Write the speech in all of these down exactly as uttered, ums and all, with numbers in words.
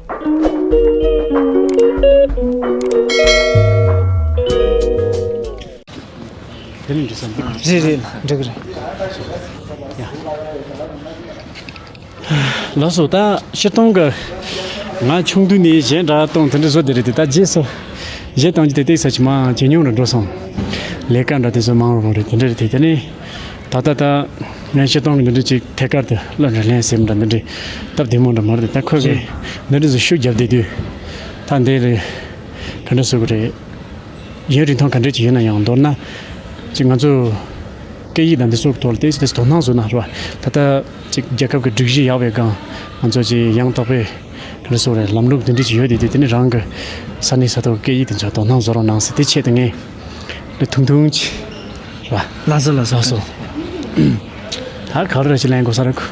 དེ་ནི་འགྲིག་ས་འདུག་རེད་རེད། འགྲིག་རེད། ཡ། ལགས་སོ། ད་སྤྱིར་བཏང་གི་ང་ཆུང་དུས་ནས་གཞས་འདྲ་གཏོང་དེ་འདྲ་བཟོ་དེ་རེད་དེ། ད་རྗེས་སུ་གཞས་གཏོང་རྒྱུ་དེ་ཏོག་ཙམ་ཅིག་མ་ཇེ་ཉུང་རུ་འགྲོ་སོང་། ལས་ཀ་འདྲ་དེ་ཚོ་མང་རུ་རེད། དེ་འདྲ་རེད་དེ། དེ་ནས་ད་ལྟ་ད་ངས་སྤྱིར་བཏང་གི་འདི་འདྲ་ཅིག་ཐད་ཀར་དུ་གླུ་འདྲ་ལེན་སེམས་འདྲ་འདི་འདྲ་སྟབས་བདེ་མོ་འདྲ་མ་རེད་དེ། ད་ཁོ་གིས་འདི་འདྲ་ཚོ་ཤུགས་རྒྱབ་བསྡད་དུས། ད་འདི་ལས་ག་འདྲ་བཟོ་གི་རེད། ཡུན་རིང་ཐུང་ག་འདྲ་ཅིག་ཡིན་ན་ཡང་མདོར་ན། ཅིག་ང་ཚོ་སྐད་ཡིག་དང་འདི་ཚོ་གི་ཐོག་ལ་ཏོག་ཙམ་ཏོག་ཙམ་དོ་སྣང་བཟོ་ན་རེད་བ། ད་ལྟ་ཅིག་རྒྱལ་ཁབ་ཀྱི་སྒྲིག་གཞི་ཡག་པའི་སྒང་ང་ཚོ་ཅིག་ཡང་དག་པའི་ག་འདྲ་ཟེར་དགོས་རེད། ལམ་ལུགས་འདི་འདྲ་ཅིག་ཡོད་དེ། དེ་དེ་ནི་རང་གི་ས་གནས་ས་ཐོག་གི་སྐད་ཡིག་དེ་ཚོ་དོ་སྣང་བཟོ་རོགས་གནང་ཟེར། དེ་ཆེད་དུ་ངས་འདི་ཐུང་ཐུང་ཅིག་རེད་བ། ལགས་སོ་ལགས་སོ། ལགས་སོ། ད་ག་རེ་ཅིག་ལེན་དགོས་ས་རེད་ཁོ།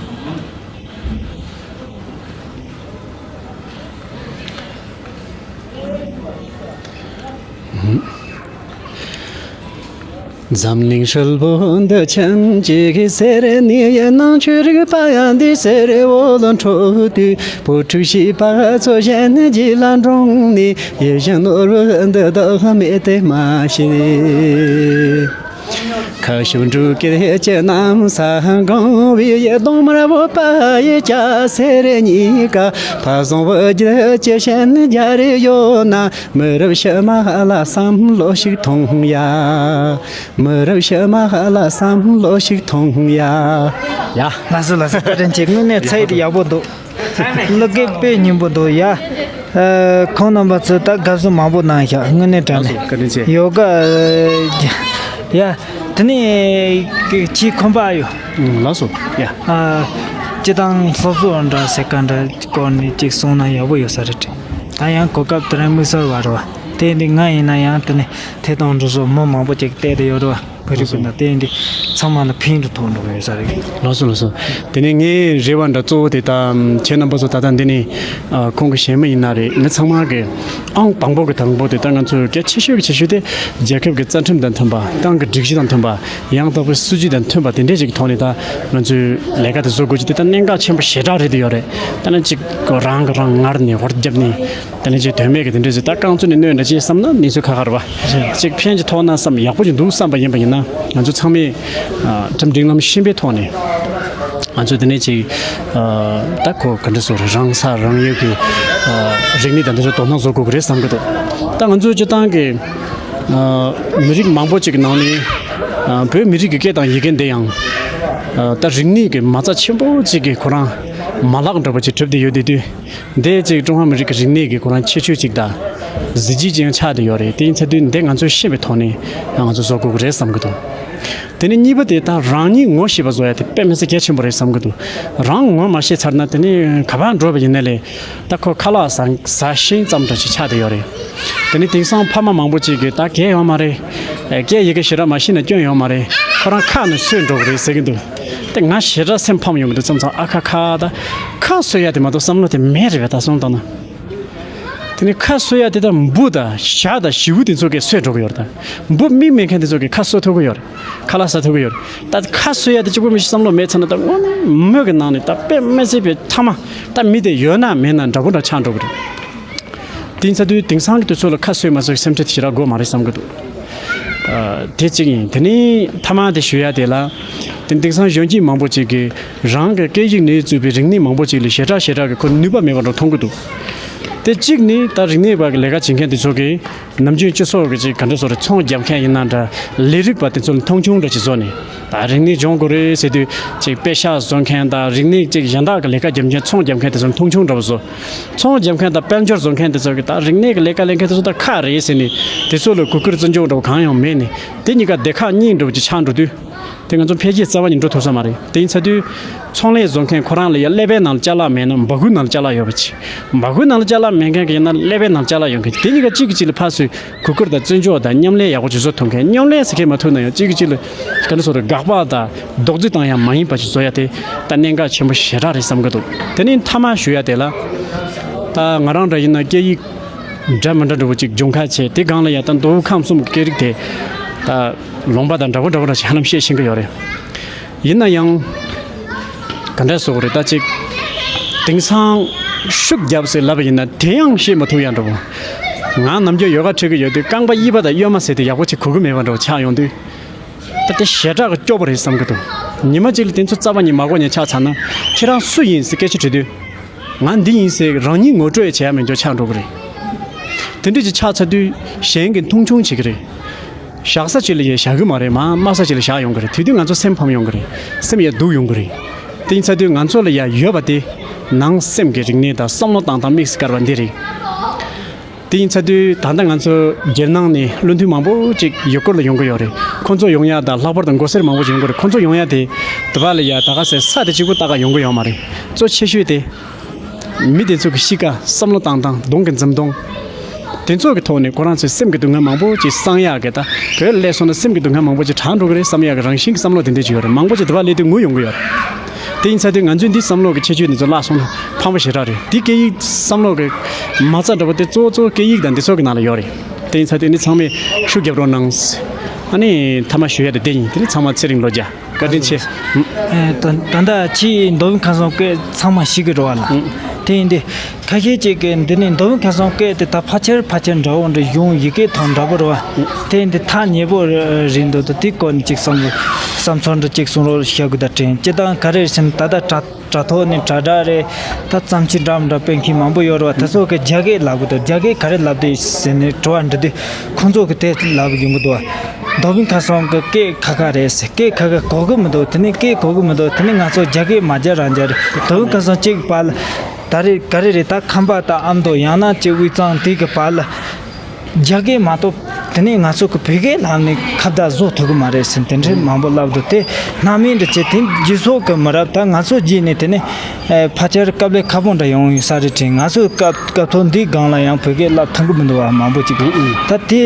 འཛམ་གླིང་ཧྲིལ་པོ་འདི་ཁྱིམ་གཅིག་གི་ཟེར་ནས། ཡི་ནང་ཆོས་རིག་པ་ཡང་འདི་ཟེར་འོ་ལོ་འཕྲོ་དུས། བུ་ཕྲུག་བྱིས་པ་ཚོ་གཞན་རྗེས་ལ་འབྲོངས་ནས། ཡིད་བཞིན་ནོར་བུ་འདི་དག་མེད་དེ་མ་ཤེས། ཁ་ཤུ་འབྲུག་སྐད་ཀྱི་གནམ་ས་གང་བའི་གདོང་དམར་བོད་པ་ཡི་སྐྱ་སེར་གཉིས་ཀ། ཕ་བཟང་བུ་རྒྱུད་ཀྱི་ཞེན་རྒྱ་རེ་ཡོད་ན། མི་རབས་ཕྱི་མ་ལ་བསམ་བློ་ཞིག་ཐོངས་ཡ། མི་རབས་ཕྱི་མ་ལ་བསམ་བློ་ཞིག་ཐོངས་ཡ། ཡ། ལགས་སོ་ལགས་སོ། བཀའ་དྲིན་ཆེ། དངོས་གནས་ཚད་ཡག་པོ་འདུག་གླུ་སྐད་དཔེ་སྙན་པོ་འདུག་ཡ། ཨ། ཁོང་རྣམ་པ་ཚོས་ད་དགའ་བསུ་མང་པོ་གནང་ཤག་དངོས་གནས་དྲང་གནས། བཀའ་དྲིན་ཆེ། ཡོ་ག་ཨ། ཡ། དེ་ནས་ཁྱེད་ཁོམ་པ་ཡོད། ཨུ། ལགས་སོ། ཡ། ཨ། སྤྱིར་བཏང་སློབ་གསོ་འདྲ་ཟེར་ག་འདྲ་སྐོར་ནས་ཅིག་གསུངས་ན་ཡག་པོ་ཡོད་ས་རེད་དྲན། ད་ཡང་གོ་སྐབས་དེ་རིང་དམིགས་བསལ་བ་རེད་བ། དེ་འདི་ང་ཡིན་ན་ཡང་དེ་ནས་ཐད་གཏོང་འདི་ཚོ་མི་མང་པོ་ཅིག་བལྟས་བསྡད་ཡོད་རེད་བ། བོད་རིགས་སྤུན་ཟླ་དེ་འདི་ཚང་མ་ལ་ཕན་ཐོགས་འགྲོ་གི་ཡོད་ས་རེད། ལགས་སོ་ལགས་སོ། དེ་ནས་ངའི་རེ་བ་འདྲ་གཙོ་བོ་དེ་ད་ཁྱེད་རྣམ་པ་ཚོ་ད་ལྟ་འདི་ནས། ཨ། ཁོང་གི་གཞས་མ་ཡིན་ན་རེད། མི་ཚང་མ་གི་ཨང་དང་པོ་གི་དང་པོ་དེ་ད་ང་ཚོའི་གལ་ཆེ་ཤོས་ཀྱི་ཆེ་ཤོས་དེ་རྒྱལ་ཁབ་ཀྱི་རྩ་ཁྲིམས་དང་མཐུན་པ། ཏང་གི་སྒྲིག་གཞི་དང་མཐུན་པ། ཡང་དག་པའི་སྲིད་ཇུས་དང་མཐུན་པ་དེ་འདྲས་ཞིག་གི་ཐོག་ནས་ད་ང་ཚོའི་ལས་ཀ་དེ་བཟོ་དགོས་ཀྱི་དེ་ད་གནད་འགག་ཆེན་པོ་ཞེ་དྲག་རེད་དེ་ཡོད་རེད། ད་ནི་གཅིག་གི་རང་གི་རང་ངར་ནས་ཧོར་རྒྱབ་ནས། དེ་ནས་ཅིག་དོན་མེད་ཀྱི་དེ་འདྲ་ཟེར། ད་རྐང་བཙུགས་ནས་གནོན་འདྲ་ཅིག་བསམ་ན་གནས་ཚུལ་ཁ་ཁ་རེད་བ། ཅིག་ཕན་གྱི་ཐོགས་ན་བསམ། ཡག་པོ་ཅིག་འདུག་བསམ་པ་ཡིན་པ་ཡིན་ན། ང་ཚོ་ཚང་མས། ཨ། ཁྲིམས་སྒྲིག་ལམ་གཞིར་བཟུང་བའི་ཐོག་ནས་ང་ཚོ་དེ་ནས་ཅིག་ཨ། ད་ཁོ་ག་འདྲ་ཟེར། རང་ས་རང་ཡུལ་གྱི། ཨ། རིག་གནས་དང་དེ་ཚོ་དོ་སྣང་བཟོ་དགོས་ཀྱི་རེད་བསམ་གྱི་འདུག་ད་ང་ཚོའི་སྤྱིར་བཏང་གི། ཨ། མི་རིགས་མང་པོ་ཅིག་གི་ནང་ནས། ཨ། བོད་མི་རིགས་ཀྱི་སྐད་དང་ཡི་གེ་འདི་ཡང་། ཨ། ད་རིག་གནས་ཀྱི་མ་རྩ་ཆེན་པོ་ཅིག་གི་ཁོ་རང་མ་ལག་འདྲ་པོ་ཅིག་གྲུབ་བསྡད་ཡོད་དེ་དུས། འདི་ཅིག་ཀྲུང་ཧྭ་མི་རིགས་ཀྱི་རིག་གནས་ཀྱི་ཁོ་རང་ཁྱད་ཆོས་ཅིག་དང་གཟི་བརྗིད་ཅིག་ཡང་ཆགས་བསྡད་ཡོད་རེད། དེ་ཡིན་ཚེ་དུས་འདི་ང་ཚོས་ཤེས་པའི་ཐོག་ནས་ང་ཚོ་བཟོ་དགོས་ཀྱི་རེད་བསམ་གྱི་འདུག་དེ་ནས་གཉིས་པ་དེ་ད་རང་ཉིད་ངོ་ཤེས་པ་བཟོ་ཡ་དེ་དཔེ་མི་སྲིད་གལ་ཆེན་པོ་རེད་བསམ་གྱི་འདུག་རང་ངོ་མ་ཤེས་ཚར་ན་དེ་ནས་ག་པར་འགྲོ་བ་ཡིན་ན་ལས། ད་ཁོ་ཁ་ལག་ཟ་ཟ་ཤེས་ཙམ་འདྲ་ཞིག་ཆགས་བསྡད་ཡོད་རེད། དེ་ནས་དེང་སང་ཕ་མ་མང་པོ་ཅིག་གིས་ད་གལ་ཡོད་མ་རེད། སྐད་ཡི་གེ་ཞེ་དྲག་མ་ཤེས་ན་སྐྱོན་ཡོད་མ་རེད། ཁོ་རང་ཁ་ནས་སོས་འགྲོ་གི་རེད་ཟེར་གྱི་འདུག་དེ་ང་ཞེ་དྲག་སེམས་ཕམ་ཡོང་གི་འདུག་མཚམས་མཚམས། ཨ་ཁ་ཁ། ད་ཁ་གསོ་ཡ་དེ་མ་གཏོགས་བསམ་བློ་དེ་མེད་རེད་པས། ད་སོང་ཙང་ན། དེ་ནས་ཁ་གསོ་ཡ་དེ་ད་འབུ་དང་བྱ་དང་བྱིའུ་དེ་ཚོ་གིས་གསོས་འགྲོ་གི་ཡོད་རེད། ད་འབུ་མི་མེད་མཁན་དེ་ཚོ་གིས་ཁ་གསོ་ཐུབ་ཀྱི་ཡོད་རེད། ཁ་ལག་ཟ་ཐུབ་ཀྱི་ཡོད་རེད། ད་ཁ་གསོ་ཡ་དེ་གཅིག་པོ་མི་ཤེས། བསམ་བློ་མེད་ཚར་ན་ད་དངོས་གནས་མོས་གི་ནང་ནས་ད་དཔེ་མི་སྲིད་པའི་མཐའ་མ། ད་མི་དེ་ཡོད་ན་མེད་ན་འདྲ་པོ་འདྲ་ཆགས་འགྲོ་གི་རེད། དེ་ཡིན་ཚ་དུས་དེང་སང་གི་དུས་ཚོད་ལ་ཁ་གསོས་མ་གསོས་སེམས་ཁྲལ་དེ་ཞེ་དྲག་དགོས་མ་རེད་བསམ་གི་འདུག་ཨ། དེ་གཅིག་ཡིན། དེ་ནས་མཐའ་མ་དེ་ཞུ་ཡ་དེ་ལ། དེ་དེང་སང་གཞོན་སྐྱེས་མང་པོ་ཅིག་གིས་རང་གི་སྐད་ཡིག་ནས་བཙུགས་པའི་རིག་གནས་མང་པོ་ཅིག་ལ་ཞེ་དྲག་ཞེ་དྲག་གི་ཁོ་ནུས་པ་མེད་པ་འདྲ་མཐོང་གི་འདུག་དེ་གཅིག་ནི་ད་རིག་གནས་པ་གི་ལས་ཀ་བྱེད་མཁན་དེ་ཚོ་གིས། ནམ་རྒྱུན་སྤྱི་ཚོགས་ཀྱི་ཅིག་ག་འདྲ་ཟེར་རེད། ཚོང་རྒྱག་མཁན་ཡིན་ན་འདྲ། ལས་རིགས་པ་དེ་ཚོ་ལ་མཐོང་ཆུང་འདྲ་ཅིག་བཟོ་ནས། ད་རིག་གནས་སྦྱོང་དགོས་རེད་ཟེར་དུས་ཅིག་པེ་ཤག་བཟོ་མཁན་དང་། རིག་གནས་ཅིག་གཞན་དག་གི་ལས་ཀ་རྒྱབ་མཁན། ཚོང་རྒྱག་མཁན་དེ་ཚོ་ལ་མཐོང་ཆུང་འདྲ་པོ་བཟོ། ཚོང་རྒྱག་མཁན་དང་དཔལ་འབྱོར་བཟོ་མཁན་དེ་ཚོ་གིས་ད་རིག་གནས་ཀྱི་ལས་ཀ་ལས་མཁན་དེ་ཚོ་ད་ཁག་རེད་ཟེར་ནས། དེ་ཚོ་ལ་གུས་བཀུར་བརྩི་འཇོག་འདྲ་པོ་གང་ཡང་མེད་ནས། དེ་གཉིས་ཀ་སྡེ་ཁག་གཉིས་འདྲ་པོ་ཅིག་ཆགས་འགྲོ་དུས། དེ་ང་ཚོ་འཕེལ་རྒྱས་རྩ་བ་ནས་འགྲོ་ཐུབ་ས་མ་རེད། དེ་ཡིན་ཚ་དུས། ཚོང་ལས་བཟོ་མཁན་ཁོ་རང་ལ་ཡ་ཀླད་པའི་ནང་ལ་ཅ་ལག་མེད་ན་སྦ་ཁུག་ནང་ལ་ཅ་ལག་ཡོད་པ་བྱེད། སྦ་ཁུག་ནང་ལ་ཅ་ལག་མེད་མཁན་གྱི་ཡིན་ན་ཀླད་པའི་ནང་ལ་ཅ་ལག་ཡོད་མཁན། དེ་གཉིས་ཀ་གཅིག་གིས་གཅིག་ལ་ཕར་ཚུར་གུས་བཀུར་དང་བརྩི་འཇོག་དང་མཉམ་ལས་ཡག་པོ་ཅིག་བཟོ་ཐུབ་མཁན། མཉམ་ལས་ཟེར་མཁན་མ་ཐུབ་ན་ཡང་གཅིག་གིས་གཅིག་ལ་ག་འདྲ་ཟེར་རེད། དགག་པ་དང་རྡོག་རྫིས་བཏང་ཡ་མ་ཡིན་པ་ཅིག་བཟོ་ཡ་དེ་ད་གནད་འགག་ཆེན་པོ་ཞེ་དྲག་རེད་བསམ་གི་འདུག་དེ་ནས་མཐའ་མ་ཞུ་ཡ་དེ་ལ། ད་ང་རང་འདྲ་ཡིན་ན་སྐད་ཡིག་འདྲ་མི་འདྲ་འདྲ་པོ་ཅིག་སྦྱོང་ཁ་བྱས། དེ་སྒང་ལ་ཡ་ད་མདོ་དབུས་ཁམས་གསུམ་གྱི་སྐད་རིགས་དེ་ད་ལུང་པ་དང་འདྲ་པོ་འདྲ་པོ་འདྲ་ཞིག་ཧ་ལམ་བཤད་ཤེས་ཀྱི་ཡོད་རེད། ཡིན་ན་ཡང་། ག་འདྲ་ཟེར་དགོས་རེད། ད་ཅིག་དེང་སང་ ཤུགས་རྒྱབ་ཟེར་ལབ་པ་ཡིན་ན་དེ་ཡང་ཤེས་མ་ཐུབ་ཡ་འདྲ་བོ། ང་ནམ་རྒྱུན་ཡོ་ག་ཁྲིད་ཀྱི་ཡོད་དུས་རྐང་པ་གཡས་པ་དང་གཡོན་མ་ཟེར་དེ་ཡག་པོ་ཅིག་གོ་གི་མེད་པ་འདྲ་བོ་ཆགས་ཡོང་དུས། ད་དེ་ཞེ་དྲག་གི་སྐྱོ་པོ་རེད་བསམ་གི་འདུག་ཉི་མ་གཅིག་ལ་དེ་ཚོ་རྩ་བ་ཉིད་མ་གོ་ཉན་ཆགས་ཚར་ན། ཁྱེད་རང་སུ་ཡིན་ཟེར་སྐད་ཆ་དྲིས་དུས། ང་འདི་ཡིན་ཟེར་རང་ཉིད་ངོ་སྤྲོད་བྱེད་ཡ་མེད་འཇོག་ཆགས་འགྲོ་གི་རེད། དེ་འདྲ་ཅིག་ཆགས་ཚར་དུས་གཞན་གྱིས་མཐོང་ཆུང་བྱེད་ཀྱི་རེད། བཞག་ས་ཅིག་ལ་ཡ་བཞག་གི་མ་རེད། མ་དམའ་ས་ཅིག་ལ་བཞག་ཡོང་གི་རེད། དེ་དུས་ང་ཚོ་སེམས་ཕམ་ཡོང་གི་རེད། སེམས་ཡ་སྡུག་ཡོང་གི་རེད། དེ་ཡིན་ཚར་དུས་ང་ཚོ་ལ་ཡ་ཡོད་པ་དེ་ནང་སེམས་ཀྱི་རིག་གནས་དང་བསམ་བློ་བཏང་སྟངས་དམིགས་སུ་བཀར་བ་འདི་རེད། དེ་ཡིན་ཚར་དུས་ད་ལྟ་ང་ཚོ་རྒྱལ་ནང་ནས་བློ་མཐུན་མང་པོ་ཅིག་ཡུལ་སྐོར་ལ་ཡོང་གི་ཡོད་རེད། ཁོང་ཚོ་ཡོང་ཡ་དང་ལྷག་པར་དུ་མགོ་སེར་མང་པོ་ཅིག་ཡོང་གི་རེད། ཁོང་ཚོ་ཡོང་ཡ་དེ་དེ་བ་ལ་ཡ་ད་ག་ཟེ་ས་དེ་གཅིག་པུ་ལྟ་ག་ཡོང་གི་ཡོད་མ་རེད། གཙོ་ཆེ་ཤོས་དེ་མི་དེ་ཚོ་གི་གཤིས་ཀ་བསམ་བློ་བཏང་སྟངས་གདོང་གི་འཛུམ་གདོང་། དེ་ཚོ་གི་ཐོག་ནས་ཁོ་རང་ཚོའི་སེམས་ཀྱི་སྡུག་བསྔལ་མང་པོ་ཅིག་སངས་ཡག་གི་ད་བོད་སླེབས་སོང་ན་སེམས་ཀྱི་སྡུག་བསྔལ་མང་པོ་ཅིག་དྲག་འགྲོ་གི་རེད་བསམ་ཡག་གི་རང་བཞིན་གྱི་བསམ་བློ་དེ་འདྲ་ཅིག་ཡོད་རེད། མང་པོ་ཅིག་དེ་བ་སླེབས་དུས་ངུ་ཡོང་གི་ཡོད་རེད། དེ་ཡིན་ཚར་དུས་ང་ཚོས་འདི་བསམ་བློ་གི་ཁྱད་ཆོས་འདི་ཚོ་བརླག་སོང་ན་ཕངས་པ་ཞེ་དྲག་རེད། འདི་སྐད་ཡིག་བསམ་བློ་གི་མ་རྩ་འདྲ་པོ་དེ་གཙོ་བོ་གཙོ་བོ་སྐད་ཡིག་དང་འདི་ཚོ་གི་ནང་ལ་ཡོད་རེད། དེ་ཡིན་ཚར་དུས་འདི་ཚང་མས་ཤུགས་རྒྱབ་རོགས་གནང་། ཨ་ནི་མཐའ་མ་ཞུ་ཡ་དེ་དེ་ཡིན། དེ་ནི་ཚང་མ་ཚེ་རིང་ལོ་བརྒྱ། བཀའ་དྲིན་ཆེ། ཨེ། ད་ད་ལྟ་ཕྱིའི་མདོ་དབུས་ཁམས་གསུམ་སྐད་ཚང་མ་ཤེས་ཀྱི་རེད་བ་ལ། ཨང་། དེ་ཡིན་དུས་ཁ་ཤས་ཅིག་གིས་འདི་ནི་མདོ་དབུས་ཁམས་གསུམ་སྐད་དེ་ད་ཕལ་ཆེར་ཕལ་ཆེར་འདྲ་བོ་འདྲ། གཞུང་ཡི་གེ་དང་འདྲ་པོ་རེད་བ། དེ་ཡིན་དུས་ཐག་ཉེ་པོ་རེད་འདུག་ད་དེའི་སྐོར་ནས་ཅིག་བསམ་བློ་བསམ་ཚུལ་འདྲ་ཅིག་གསུང་རོགས་བྱ་དགོས། ད་དྲན་སྤྱིར་བཏང་ག་རེ་རེད་ཟེར་ན་ད་ལྟ་དྲ་དྲ་ཐོག་ནས་དྲ་གྲགས་རེད། ད་བརྩམས་ཆོས་འདྲ་མི་འདྲ་སྤེལ་མཁན་མང་པོ་ཡོད་རེད་བ། དེ་ཚོ་གིས་རྒྱ་སྐད་ལབ་གི་འདུག་རྒྱ་སྐད་ག་རེ་ལབ་བསྡད་ཟེར་ནས་དྲི་བ་འདྲི་དུས་ཁོང་ཚོ་གིས་དེ་ལབ་ཡོང་གི་འདུག་བ། མདོ་དབུས་ཁམས་གསུམ་གི་སྐད་ཁ་ཁ་རེད་ཟེར། སྐད་ཁ་ཁ་གོ་གི་མི་འདུག་དེ་ནས་སྐད་གོ་གི་མི་འདུག་དེ་ནས་ང་ཚོ་རྒྱ་སྐད་མ་སྦྱར་རང་སྦྱར་རེད། མདོ་དབུས་ཁམས་གསུམ་གཅིག་གི་བར་ལ་ད་རེས་ག་རེ་རེད། ད་ཁམས་པ་དང་ཨ་མདོ་ཡང་ན་ཅིག་དབུས་གཙང་དེ་གི་བར་ལ། རྒྱ་སྐད་མ་གཏོགས་དེ་ནས་ང་ཚོ་གི་བོད་སྐད་ལབ་ནས་ཁ་བརྡ་བཟོ་ཐུབ་གི་མ་རེད་ཟེར་དེ་འདྲའི་མང་པོ་ལབ་འདུག་དེ་སྣང་མེད་འདྲ་བྱས། དེ་རྗེས་སོགས་གི་མི་རབས་ད་ང་ཚོ་རྗེས་ནས་དེ་ནས་ཨེ་ཕལ་ཆེར་དཀའ་ལས་ཁག་པོ་འདྲ་ཡོང་ཡོད་ས་རེད་དྲན། ང་ཚོ་སྐབས་སྐབས་ཐོག་འདིའི་སྒང་ལ་ཡང་བོད་སྐད་བསླབ་ཐུབ་གི་མི་འདུག་བ། མང་པོ་ཅིག་གིས་ད་དེ་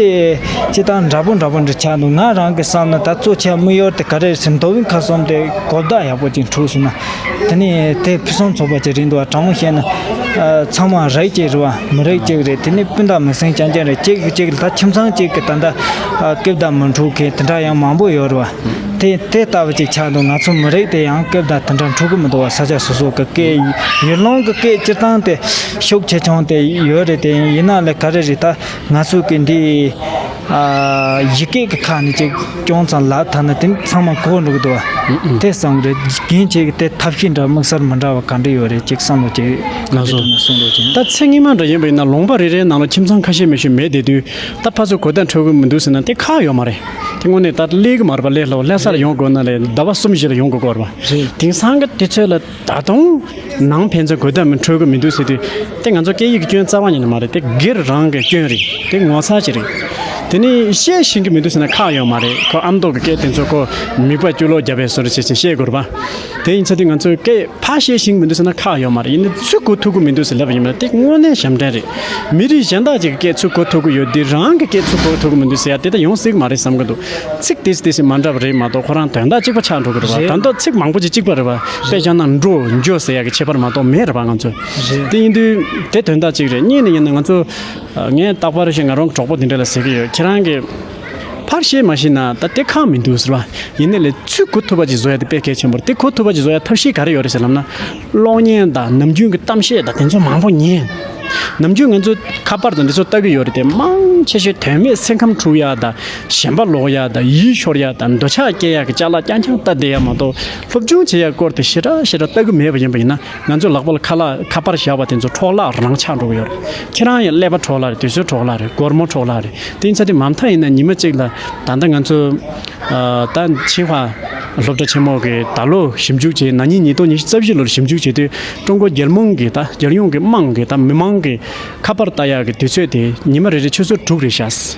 སྤྱིར་བཏང་འདྲ་པོ་འདྲ་པོ་འདྲ་ཆགས་འདུག་ང་རང་གི་བསམ་ན་ད་གཙོ་ཆེ་དམིགས་ཡུལ་དེ་ག་རེ་རེད་ཟེར་མདོ་དབུས་ཁམས་གསུམ་དེ་གོ་བརྡ་ཡག་པོ་ཅིག་འཕྲོད་སོང་ན། དེ་ནས་དེ་ཕུན་སུམ་ཚོགས་པ་ཅིག་རེད་འདུག་བ། དྲང་མོ་བཤད་ན། ཨ། ཚང་མ་རིགས་གཅིག་རེད་བ། མི་རིགས་གཅིག་རེད། དེ་ནས་སྤུན་ཟླ་མི་སེམས་རྐྱང་རྐྱང་རེད། གཅིག་གིས་གཅིག་ལ་ད་ཁྱིམ་ཚང་གཅིག་གི་ད་ལྟ་ཨ། སྐད་བརྡ་མི་འཕྲོད་མཁན་དེ་འདྲ་ཡང་མང་པོ་ཡོད་རེད་བ། དེ་དེ་ལྟ་བུ་ཅིག་ཆགས་འདུག་ང་ཚོ་མི་རིགས་དེ་ཡང་སྐད་བརྡ་དེ་འདྲ་འཕྲོད་གི་མི་འདུག་བ། ས་ཆ་སོ་སོ་གི་སྐད། ཡུལ་ལུང་གི་སྐད་སྤྱིར་བཏང་དེ་ཤུགས་ཆེ་ཆུང་དེ་ཡོད་རེད། དེ་ཡིན་ན་ལས་ག་རེ་རེད། ད་ང་ཚོ་གི་འདི། ཨ། ཡི་གེ་གི་ཁ་ནས་ཅིག་ཅུང་ཙམ་ལབ་ཐུབ་ན་དེ་ཚང་མ་གོ་འགྲོ་གི་འདུག་བ། དེ་བསམ་གི་རེད། རྒན་ཁྱེད་ཀྱི་དེ་ཐབས་ཤེས་འདྲ་དམིགས་བསལ་མི་འདྲ་བ་ག་འདྲ་ཡོད་རེད། ཅིག་བསམ་བློ་ཅིག་ལགས་སོ། ག་འདྲ་གསུང་རོགས་བྱེད། ད་ཚེ་སྔོན་མ་འདྲ་ཡིན་པ་ཡིན་ན་ལུང་པ་རེ་རེའི་ནང་ལ་ཁྱིམ་ཚང་ཁ་ཤས་མི་ཤོད་མེད་བསྡད་དུས་ད་ཕར་ཚུར་གོ་བརྡ་འཕྲོད་གི་མི་འདུག་ཟེར་ན་དེ་ཁག་ཡོད་མ་རེད། དེ་དངོས་གནས་ད་སླེབས་གི་མ་རེད་པ། སླེབས་སླེབས་ས་ལ་ཡོང་དགོས་ན་ལས་ཟླ་བ་གསུམ་བཞི་ལ་ཡོང་དགོས་སྐོར་བ། རེད། དེང་སང་གི་དུས་ཚོད་ལ། ད་དུང་ནང་ཕན་ཚུན་གོ་བརྡ་མི་འཕྲོད་གི་མི་འདུག་ཟེར་དུས། དེ་ང་ཚོ་སྐད་ཡིག་གི་སྐྱོན་རྩ་བ་ཉིད་ནས་མ་རེད། དེ་སྒེར་རང་གི་སྐྱོན་རེད། དེ་ངོ་ཚ་ཅིག་རེད། དེ་ནི་བཤད་ཤེས་གི་མི་འདུག་ཟེར་ན་ཁག་ཡོད་མ་རེད། ཁོ་ཨ་མདོ་གི་སྐད་དེ་ཚོ་ཁོ་མིད་པ་སྐྱུག་ལོག་བརྒྱབ་པའི་བཟོ་འདྲ་བྱས་བྱས་བཤད་དགོས་རེད་པ། དེ་ཡིན་ཚེ་དེ་ང་ཚོའི་སྐད་ཕར་བཤད་ཤེས་གི་མི་འདུག་ཟེར་ན་ཁག་ཡོད་མ་རེད། ཡིན་ནའི་ཚུར་གོ་ཐུབ་གི་མི་འདུག་ཟེར་ལབ་པ་ཡིན་ན་དེ་དངོས་གནས་ཞབས་འདྲེན་རེད། མི་རིགས་གཞན་དག་ཅིག་གི་སྐད་ཚུར་གོ་ཐུབ་གི་ཡོད་དུས་རང་གི་སྐད་ཚུར་གོ་ཐུབ་གི་མི་འདུག་ཟེར་ཡ་དེ་ད་ཡོང་སྲིད་གི་མ་རེད་བསམ་གི་འདུག་ཚིག་དེ་དེ་མ་འདྲ་བ་རེད་མ་གཏོགས་ཁོ་རང་དོན་དག་གཅིག་པ་ཆགས་འགྲོ་གི་རེད་བ། རེད། ད་མདོ་ཚིག་མང་པོ་ཅིག་གཅིག་པ་རེད་བ། དཔེ་བཞག་ན་འགྲོ་འགྱོ་ཟེར་ཡ་གི་ཁྱད་པར་མ་གཏོགས་མེད་རེད་བ། ང་ཚོ་རེད། དེ་ཡིན་དུས་དེ་དོན་དག་གཅིག་རེད། གཉིས་ནས་ཡིན་ན་ང་ཚོ་ངས་རྟག་པར་ཞིག་ང་རང་གི་གྲོགས་པོ་དེ་འདྲ་ལ་ཟེར་གི་ཡོད། ཁྱེད་རང་གིས་ཕར་བཤད་མ་ཤེས་ན་ད་དེ་ཁག་མི་འདུག་ཟེར་བ། ཡིན་ནའི་ལས་ཚུར་གོ་ཐུབ་པ་ཅིག་བཟོ་ཡ་དེ་དཔེ་གལ་ཆེན་པོ་རེད། དེ་གོ་ཐུབ་པ་ཅིག་བཟོ་ཡ་ཐབས་ཤེས་ག་རེ་ཡོད་རེད་ཟེར་ལབ་ན། གློག་བརྙན་དང་ནམ་རྒྱུན་གྱི་གཏམ་བཤད་དང་དེ་ཚོ་མང་པོ་ཉན། ནམ་རྒྱུན་ང་ཚོ་ཁ་པར་དང་འདི་ཚོ་ལྟ་གི་ཡོད་རེད་དེ། མང་ཆེ་ཤོས་དོན་མེད་སེམས་ཁམས་འཁྲུག་ཡག་དང་ཞེན་པ་ལོག་ཡག་དང་ཡིད་ཤོར་ཡག་དང་འདོད་ཆགས་སྐྱེ་ཡག་གི་ཅ་ལག་རྐྱང་རྐྱང་ལྟ་བསྡད་ཡག་མ་གཏོགས་སློབ་སྦྱོང་བྱེད་ཡག་སྐོར་དེ་ཞེ་དྲག་ཞེ་དྲག་ལྟ་གི་མེད་པ་ཡིན་པ་ཡིན་ན། ང་ཚོས་ལག་པ་ལ་ཁ་ལག་ཁ་པར་བཞག་པ་དེ་ཚོ་འཕྲོ་བརླག་རང་ཆགས་འགྲོ་གི་ཡོད་རེད། ཁྱེད་རང་ཡང་ཀླད་པ་འཕྲོ་བརླག་རེད། དུས་ཚོད་འཕྲོ་བརླག་རེད། སྒོར་མོ་འཕྲོ་བརླག་རེད། དེ་ཡིན་ཚ་དེ་མ་མཐའ་ཡིན་ན་ཉི་མ་གཅིག་ལ་ད་ལྟ་ང་ཚོ། ཨ། ད་ཆིང་ཧྭ་སློབ་གྲྭ་ཆེན་མོ་གི་ད་ལོ་ཞིབ་འཇུག་བྱས། ན་ནིང་ཉིས་སྟོང་ཉི་ཤུ་རྩ་བཞི་ལོར་ཞིབ་འཇུག་བྱས་དུས་ཀྲུང་གོ་རྒྱལ་མོང་གི་ད་རྒྱལ་ཡོངས་ཀྱི་དམངས་ཀྱི་ད་མི་མང་གི་ཁ་པར་ལྟ་ཡག་གི་དུས་ཚོད་དེ་ཉི་མ་རེ་རེ་ཆུ་ཚོད་དྲུག་རེད་ཤག་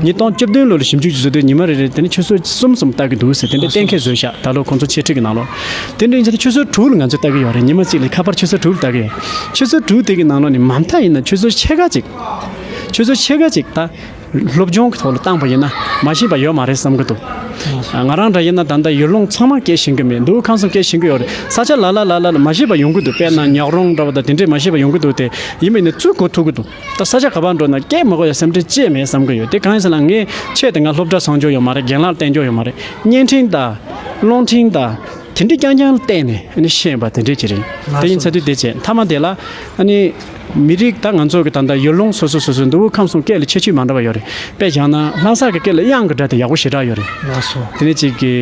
ཉིས་སྟོང་བཅུ་བདུན་ལོར་ཞིབ་འཇུག་བྱས་དུས་ཉི་མ་རེ་རེ་དེ་ནི་ཆུ་ཚོད་གསུམ་གསུམ་ལྟ་གི་འདུག་ཟེར་དེ་འདྲ་གཏན་འཁེལ་བཟོས་ཤག་ད་ལོ་ཁོང་ཚོ་འཆད་ཁྲིད་ཀྱི་ནང་ལོགས། དེ་འདྲ་ཡིན་ཚེ་ཆུ་ཚོད་དྲུག་ལ་ང་ཚོས་ལྟ་གི་ཡོད་རེད། ཉི་མ་གཅིག་ལ་ཁ་པར་ཆུ་ཚོད་དྲུག་ལ་ལྟ་གི་ཡོད། ཆུ་ཚོད་དྲུག་དེ་གི་ནང་ལོགས་ནས་མ་མཐའ་ཡིན་ན་ཆུ་ཚོད་ཕྱེད་ཀ་ཅིག་ཆུ་ཚོད་ཕྱེད་ཀ་ཅིག་ད། སློབ་སྦྱོང་གི་ཐོག་ལ་བཏང་པ་ཡིན་ན་མ་ཤེས་པ་ཡོད་མ་རེད་བསམ་གི་འདུག་ང་རང་འདྲ་ཡིན་ན་ད་ལྟ་ཡུལ་ལུང་ཚང་མ་སྐད་ཤེས་གི་མེད་འདུག་ཁམས་གསུམ་སྐད་ཤེས་གི་ཡོད་རེད། ས་ཆ་ལ་ལ་ལ་ལ་ལ་མ་ཤེས་པ་ཡོང་གི་འདུག་དཔེར་ན་ཉག་རོང་འདྲ་བ་དང་དེ་འདྲས་མ་ཤེས་པ་ཡོང་གི་འདུག་དེ་ཡིན་པ་ཡིན་ན་ཚུར་གོ་ཐུབ་གི་འདུག་ད་ས་ཆ་ག་པར་འགྲོ་ན་སྐད་མ་གོ་ཡ་སེམས་ཁྲལ་ཅི་ཡང་མེད་བསམ་གི་ཡོད། དེ་གང་ཡིན་ཟེར་ན་ངས་ཆེད་དུ་ང་སློབ་གྲྭ་སོང་རྒྱུ་ཡོད་མ་རེད། རྒན་ལགས་བསྟེན་རྒྱུ་ཡོད་མ་རེད། བརྙན་འཕྲིན་དང་། རླུང་འཕྲིན་དང་། དེ་འདྲ་རྐྱང་རྐྱང་ལ་བལྟས་ནས་ཨ་ནི་ཤེས་པ་དེ་འདྲས་ཅིག་རེད། ལགས་སོ། དེ་ཡིན་ཚ་དུས་དེ་བྱས་མཐའ་མ་དེ་ལ་ཨ་ནི་མི་རིགས་ད་ང་ཚོ་གི་ད་ལྟ་ཡུལ་ལུང་སོ་སོ་སོ་སོའི་མདོ་དབུས་ཁམས་གསུམ་སྐད་ལ་ཁྱད་ཆོས་མ་འདྲ་བ་ཡོད་རེད། དཔེ་བཞག་ན་ལྷ་ས་གི་སྐད་ལ་དབྱངས་ཀྱི་སྒྲ་དེ་ཡག་པོ་ཞེ་དྲག་ཡོད་རེད། ལགས་སོ། དེ་ནས་གཅིག་གི་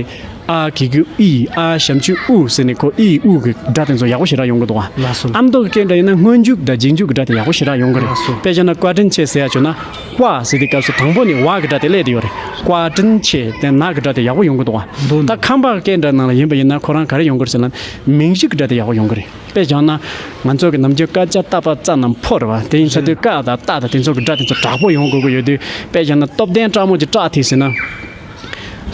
ཨ་གི་གུ་ཨི། ཨ་ཞབས་ཀྱུ་ཨུ་ཟེར་ནས་ཁོ་ཨི་ཨུ་གི་སྒྲ་དེ་ཚོ་ཡག་པོ་ཞེ་དྲག་ཡོང་གི་འདུག་བ། ལགས་སོ། ཨ་མདོ་གི་སྐད་འདྲ་ཡིན་ན་སྔོན་འཇུག་དང་རྗེས་འཇུག་གི་སྒྲ་དེ་ཡག་པོ་ཞེ་དྲག་ཡོང་གི་རེད། ལགས་སོ། དཔེ་བཞག་ན་བཀའ་དྲིན་ཆེ་ཟེར་ཡ་བྱུང་ན་ཀྭ་ཟེར་དུས་སྐབས་སུ་དང་པོ་ནས་ཝ་གི་སྒྲ་དེ་སླེབས་བསྡད་ཡོད་རེད། བཀའ་དྲིན་ཆེ་དེ་ན་གི་སྒྲ་དེ་ཡག་པོ་ཡོང་གི་འདུག་བ། འདུག་ད་འདུག་ཁམས་པ་སྐད་འདྲ་ནང་ལ་ཡིན་པ་ཡིན་ན་ཁོ་རང་ག་རེ་ཡོང་གི་རེད་ཟེར་ན་མིང་གཞི་གི་སྒྲ་དེ་ཡག་པོ་ཡོང་གི་རེད། དཔེ་བཞག་ན་ང་ཚོ་གི་ནམ་རྒྱུན་ཀ་ཅ་ཏ་པ་ཙ་རྣམས་ཕོ་རེད་བ། དེ་ཡིན་ཚ་དུས་ཀ་དང་ཏ་དང་དེ་ཚོ་གི་སྒྲ་དེ་ཚོ་དྲག་པོ་ཡོང་དགོས་ཀྱི་ཡོད་དུས། དཔེ་བཞག་ན་སྟོབས་ལྡན་སྤྲང་མོ་གི་སྤྲང་དེ་ཟེར་ན།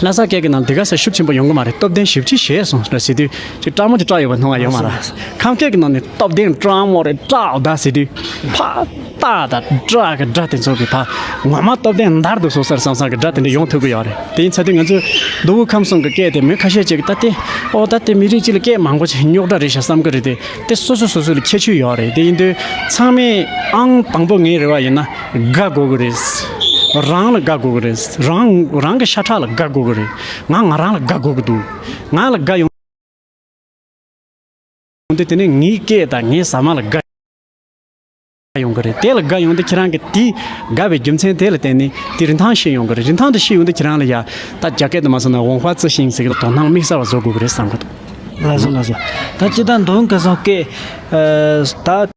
ལྷ་ས་སྐད་ཀྱི་ནང་དེ་ག་ས་ཤུགས་ཆེན་པོ་ཡོང་གི་མ་རེད། སྟོབས་ལྡན་ཞེ་པོ་ཅིག་བྱས་སོང་ར་ཟེར་དུས་ཅིག་སྤྲང་མོ་ཅིག་སྐྲག་ཡོད་པ་མཐོང་བ་ཡོད་མ་རེད། ཁམས་སྐད་ཀྱི་ནང་ནས་སྟོབས་ལྡན་སྤྲང་མོ་རེད་སྐྲག་ད་ཟེར་དུས་ཕ་ཏ་དང་སྐྲག་གི་སྒྲ་དེ་ཚོ་གི་ཕ་ངོ་མ་སྟོབས་ལྡན་འདར་འདུག་སོང་ཟེར་བསམ་བསམ་གི་སྒྲ་དེ་འདྲ་ཡོང་ཐུབ་ཀྱི་ཡོད་རེད། དེ་ཡིན་ཚ་དུས་ང་ཚོས་མདོ་དབུས་ཁམས་གསུམ་གི་སྐད་དེ་མི་ཁ་ཤས་ཅིག་གིས་ད་དེ་ཨོ་ད་དེ་མི་རིགས་གཅིག་ལ་སྐད་མང་པོ་ཅིག་རྙོག་དྲ་རེད་ཤག་བསམ་གི་རེད་དེ། དེ་སོ་སོ་སོ་སོ་ལ་ཁྱད་ཆོས་ཡོད་རེད། དེ་ཡིན་དུས་ཚང་མས་ཨང་དང་པོ་ངའི་རེ་བ་ཡིན་ན་དགའ་དགོས་ཀྱི་རེད། རང་ལ་དགའ་དགོས་ཀྱི་རེད། རང་རང་གི་ཤ་ཁྲག་ལ་དགའ་དགོས་ཀྱི་རེད། ང་ང་རང་ལ་དགའ་དགོས་ཀྱི་འདུག་ང་ལ་དགའ་ཡོང་དུས་དེ་ནས་ངའི་སྐད་དང་ངའི་ཟ་མ་ལ་དགའ་ཡོང་གི་རེད། དེ་ལ་དགའ་ཡོང་དུས་ཁྱེད་རང་གིས་དེ་དགའ་བའི་རྒྱུ་མཚན་དེ་ལ་བརྟེན་ནས་དེ་རིན་ཐང་ཤེས་ཡོང་གི་རེད། རིན་ཐང་དེ་ཤེས་ཡོང་དུས་ཁྱེད་རང་ལ་ཡ་ད་རྒྱ་སྐད་དུ་མ་སོང་ན་文化自信ཟེར་གི་དོ་སྣང་དམིགས་བསལ་བ་བཟོ་དགོས་ཀྱི་རེད་བསམ་གི་འདུག་ལགས་སོ་ལགས་སོ། ད་སྤྱིར་བཏང་མདོ་དབུས་ཁམས་གསུམ་སྐད་ད།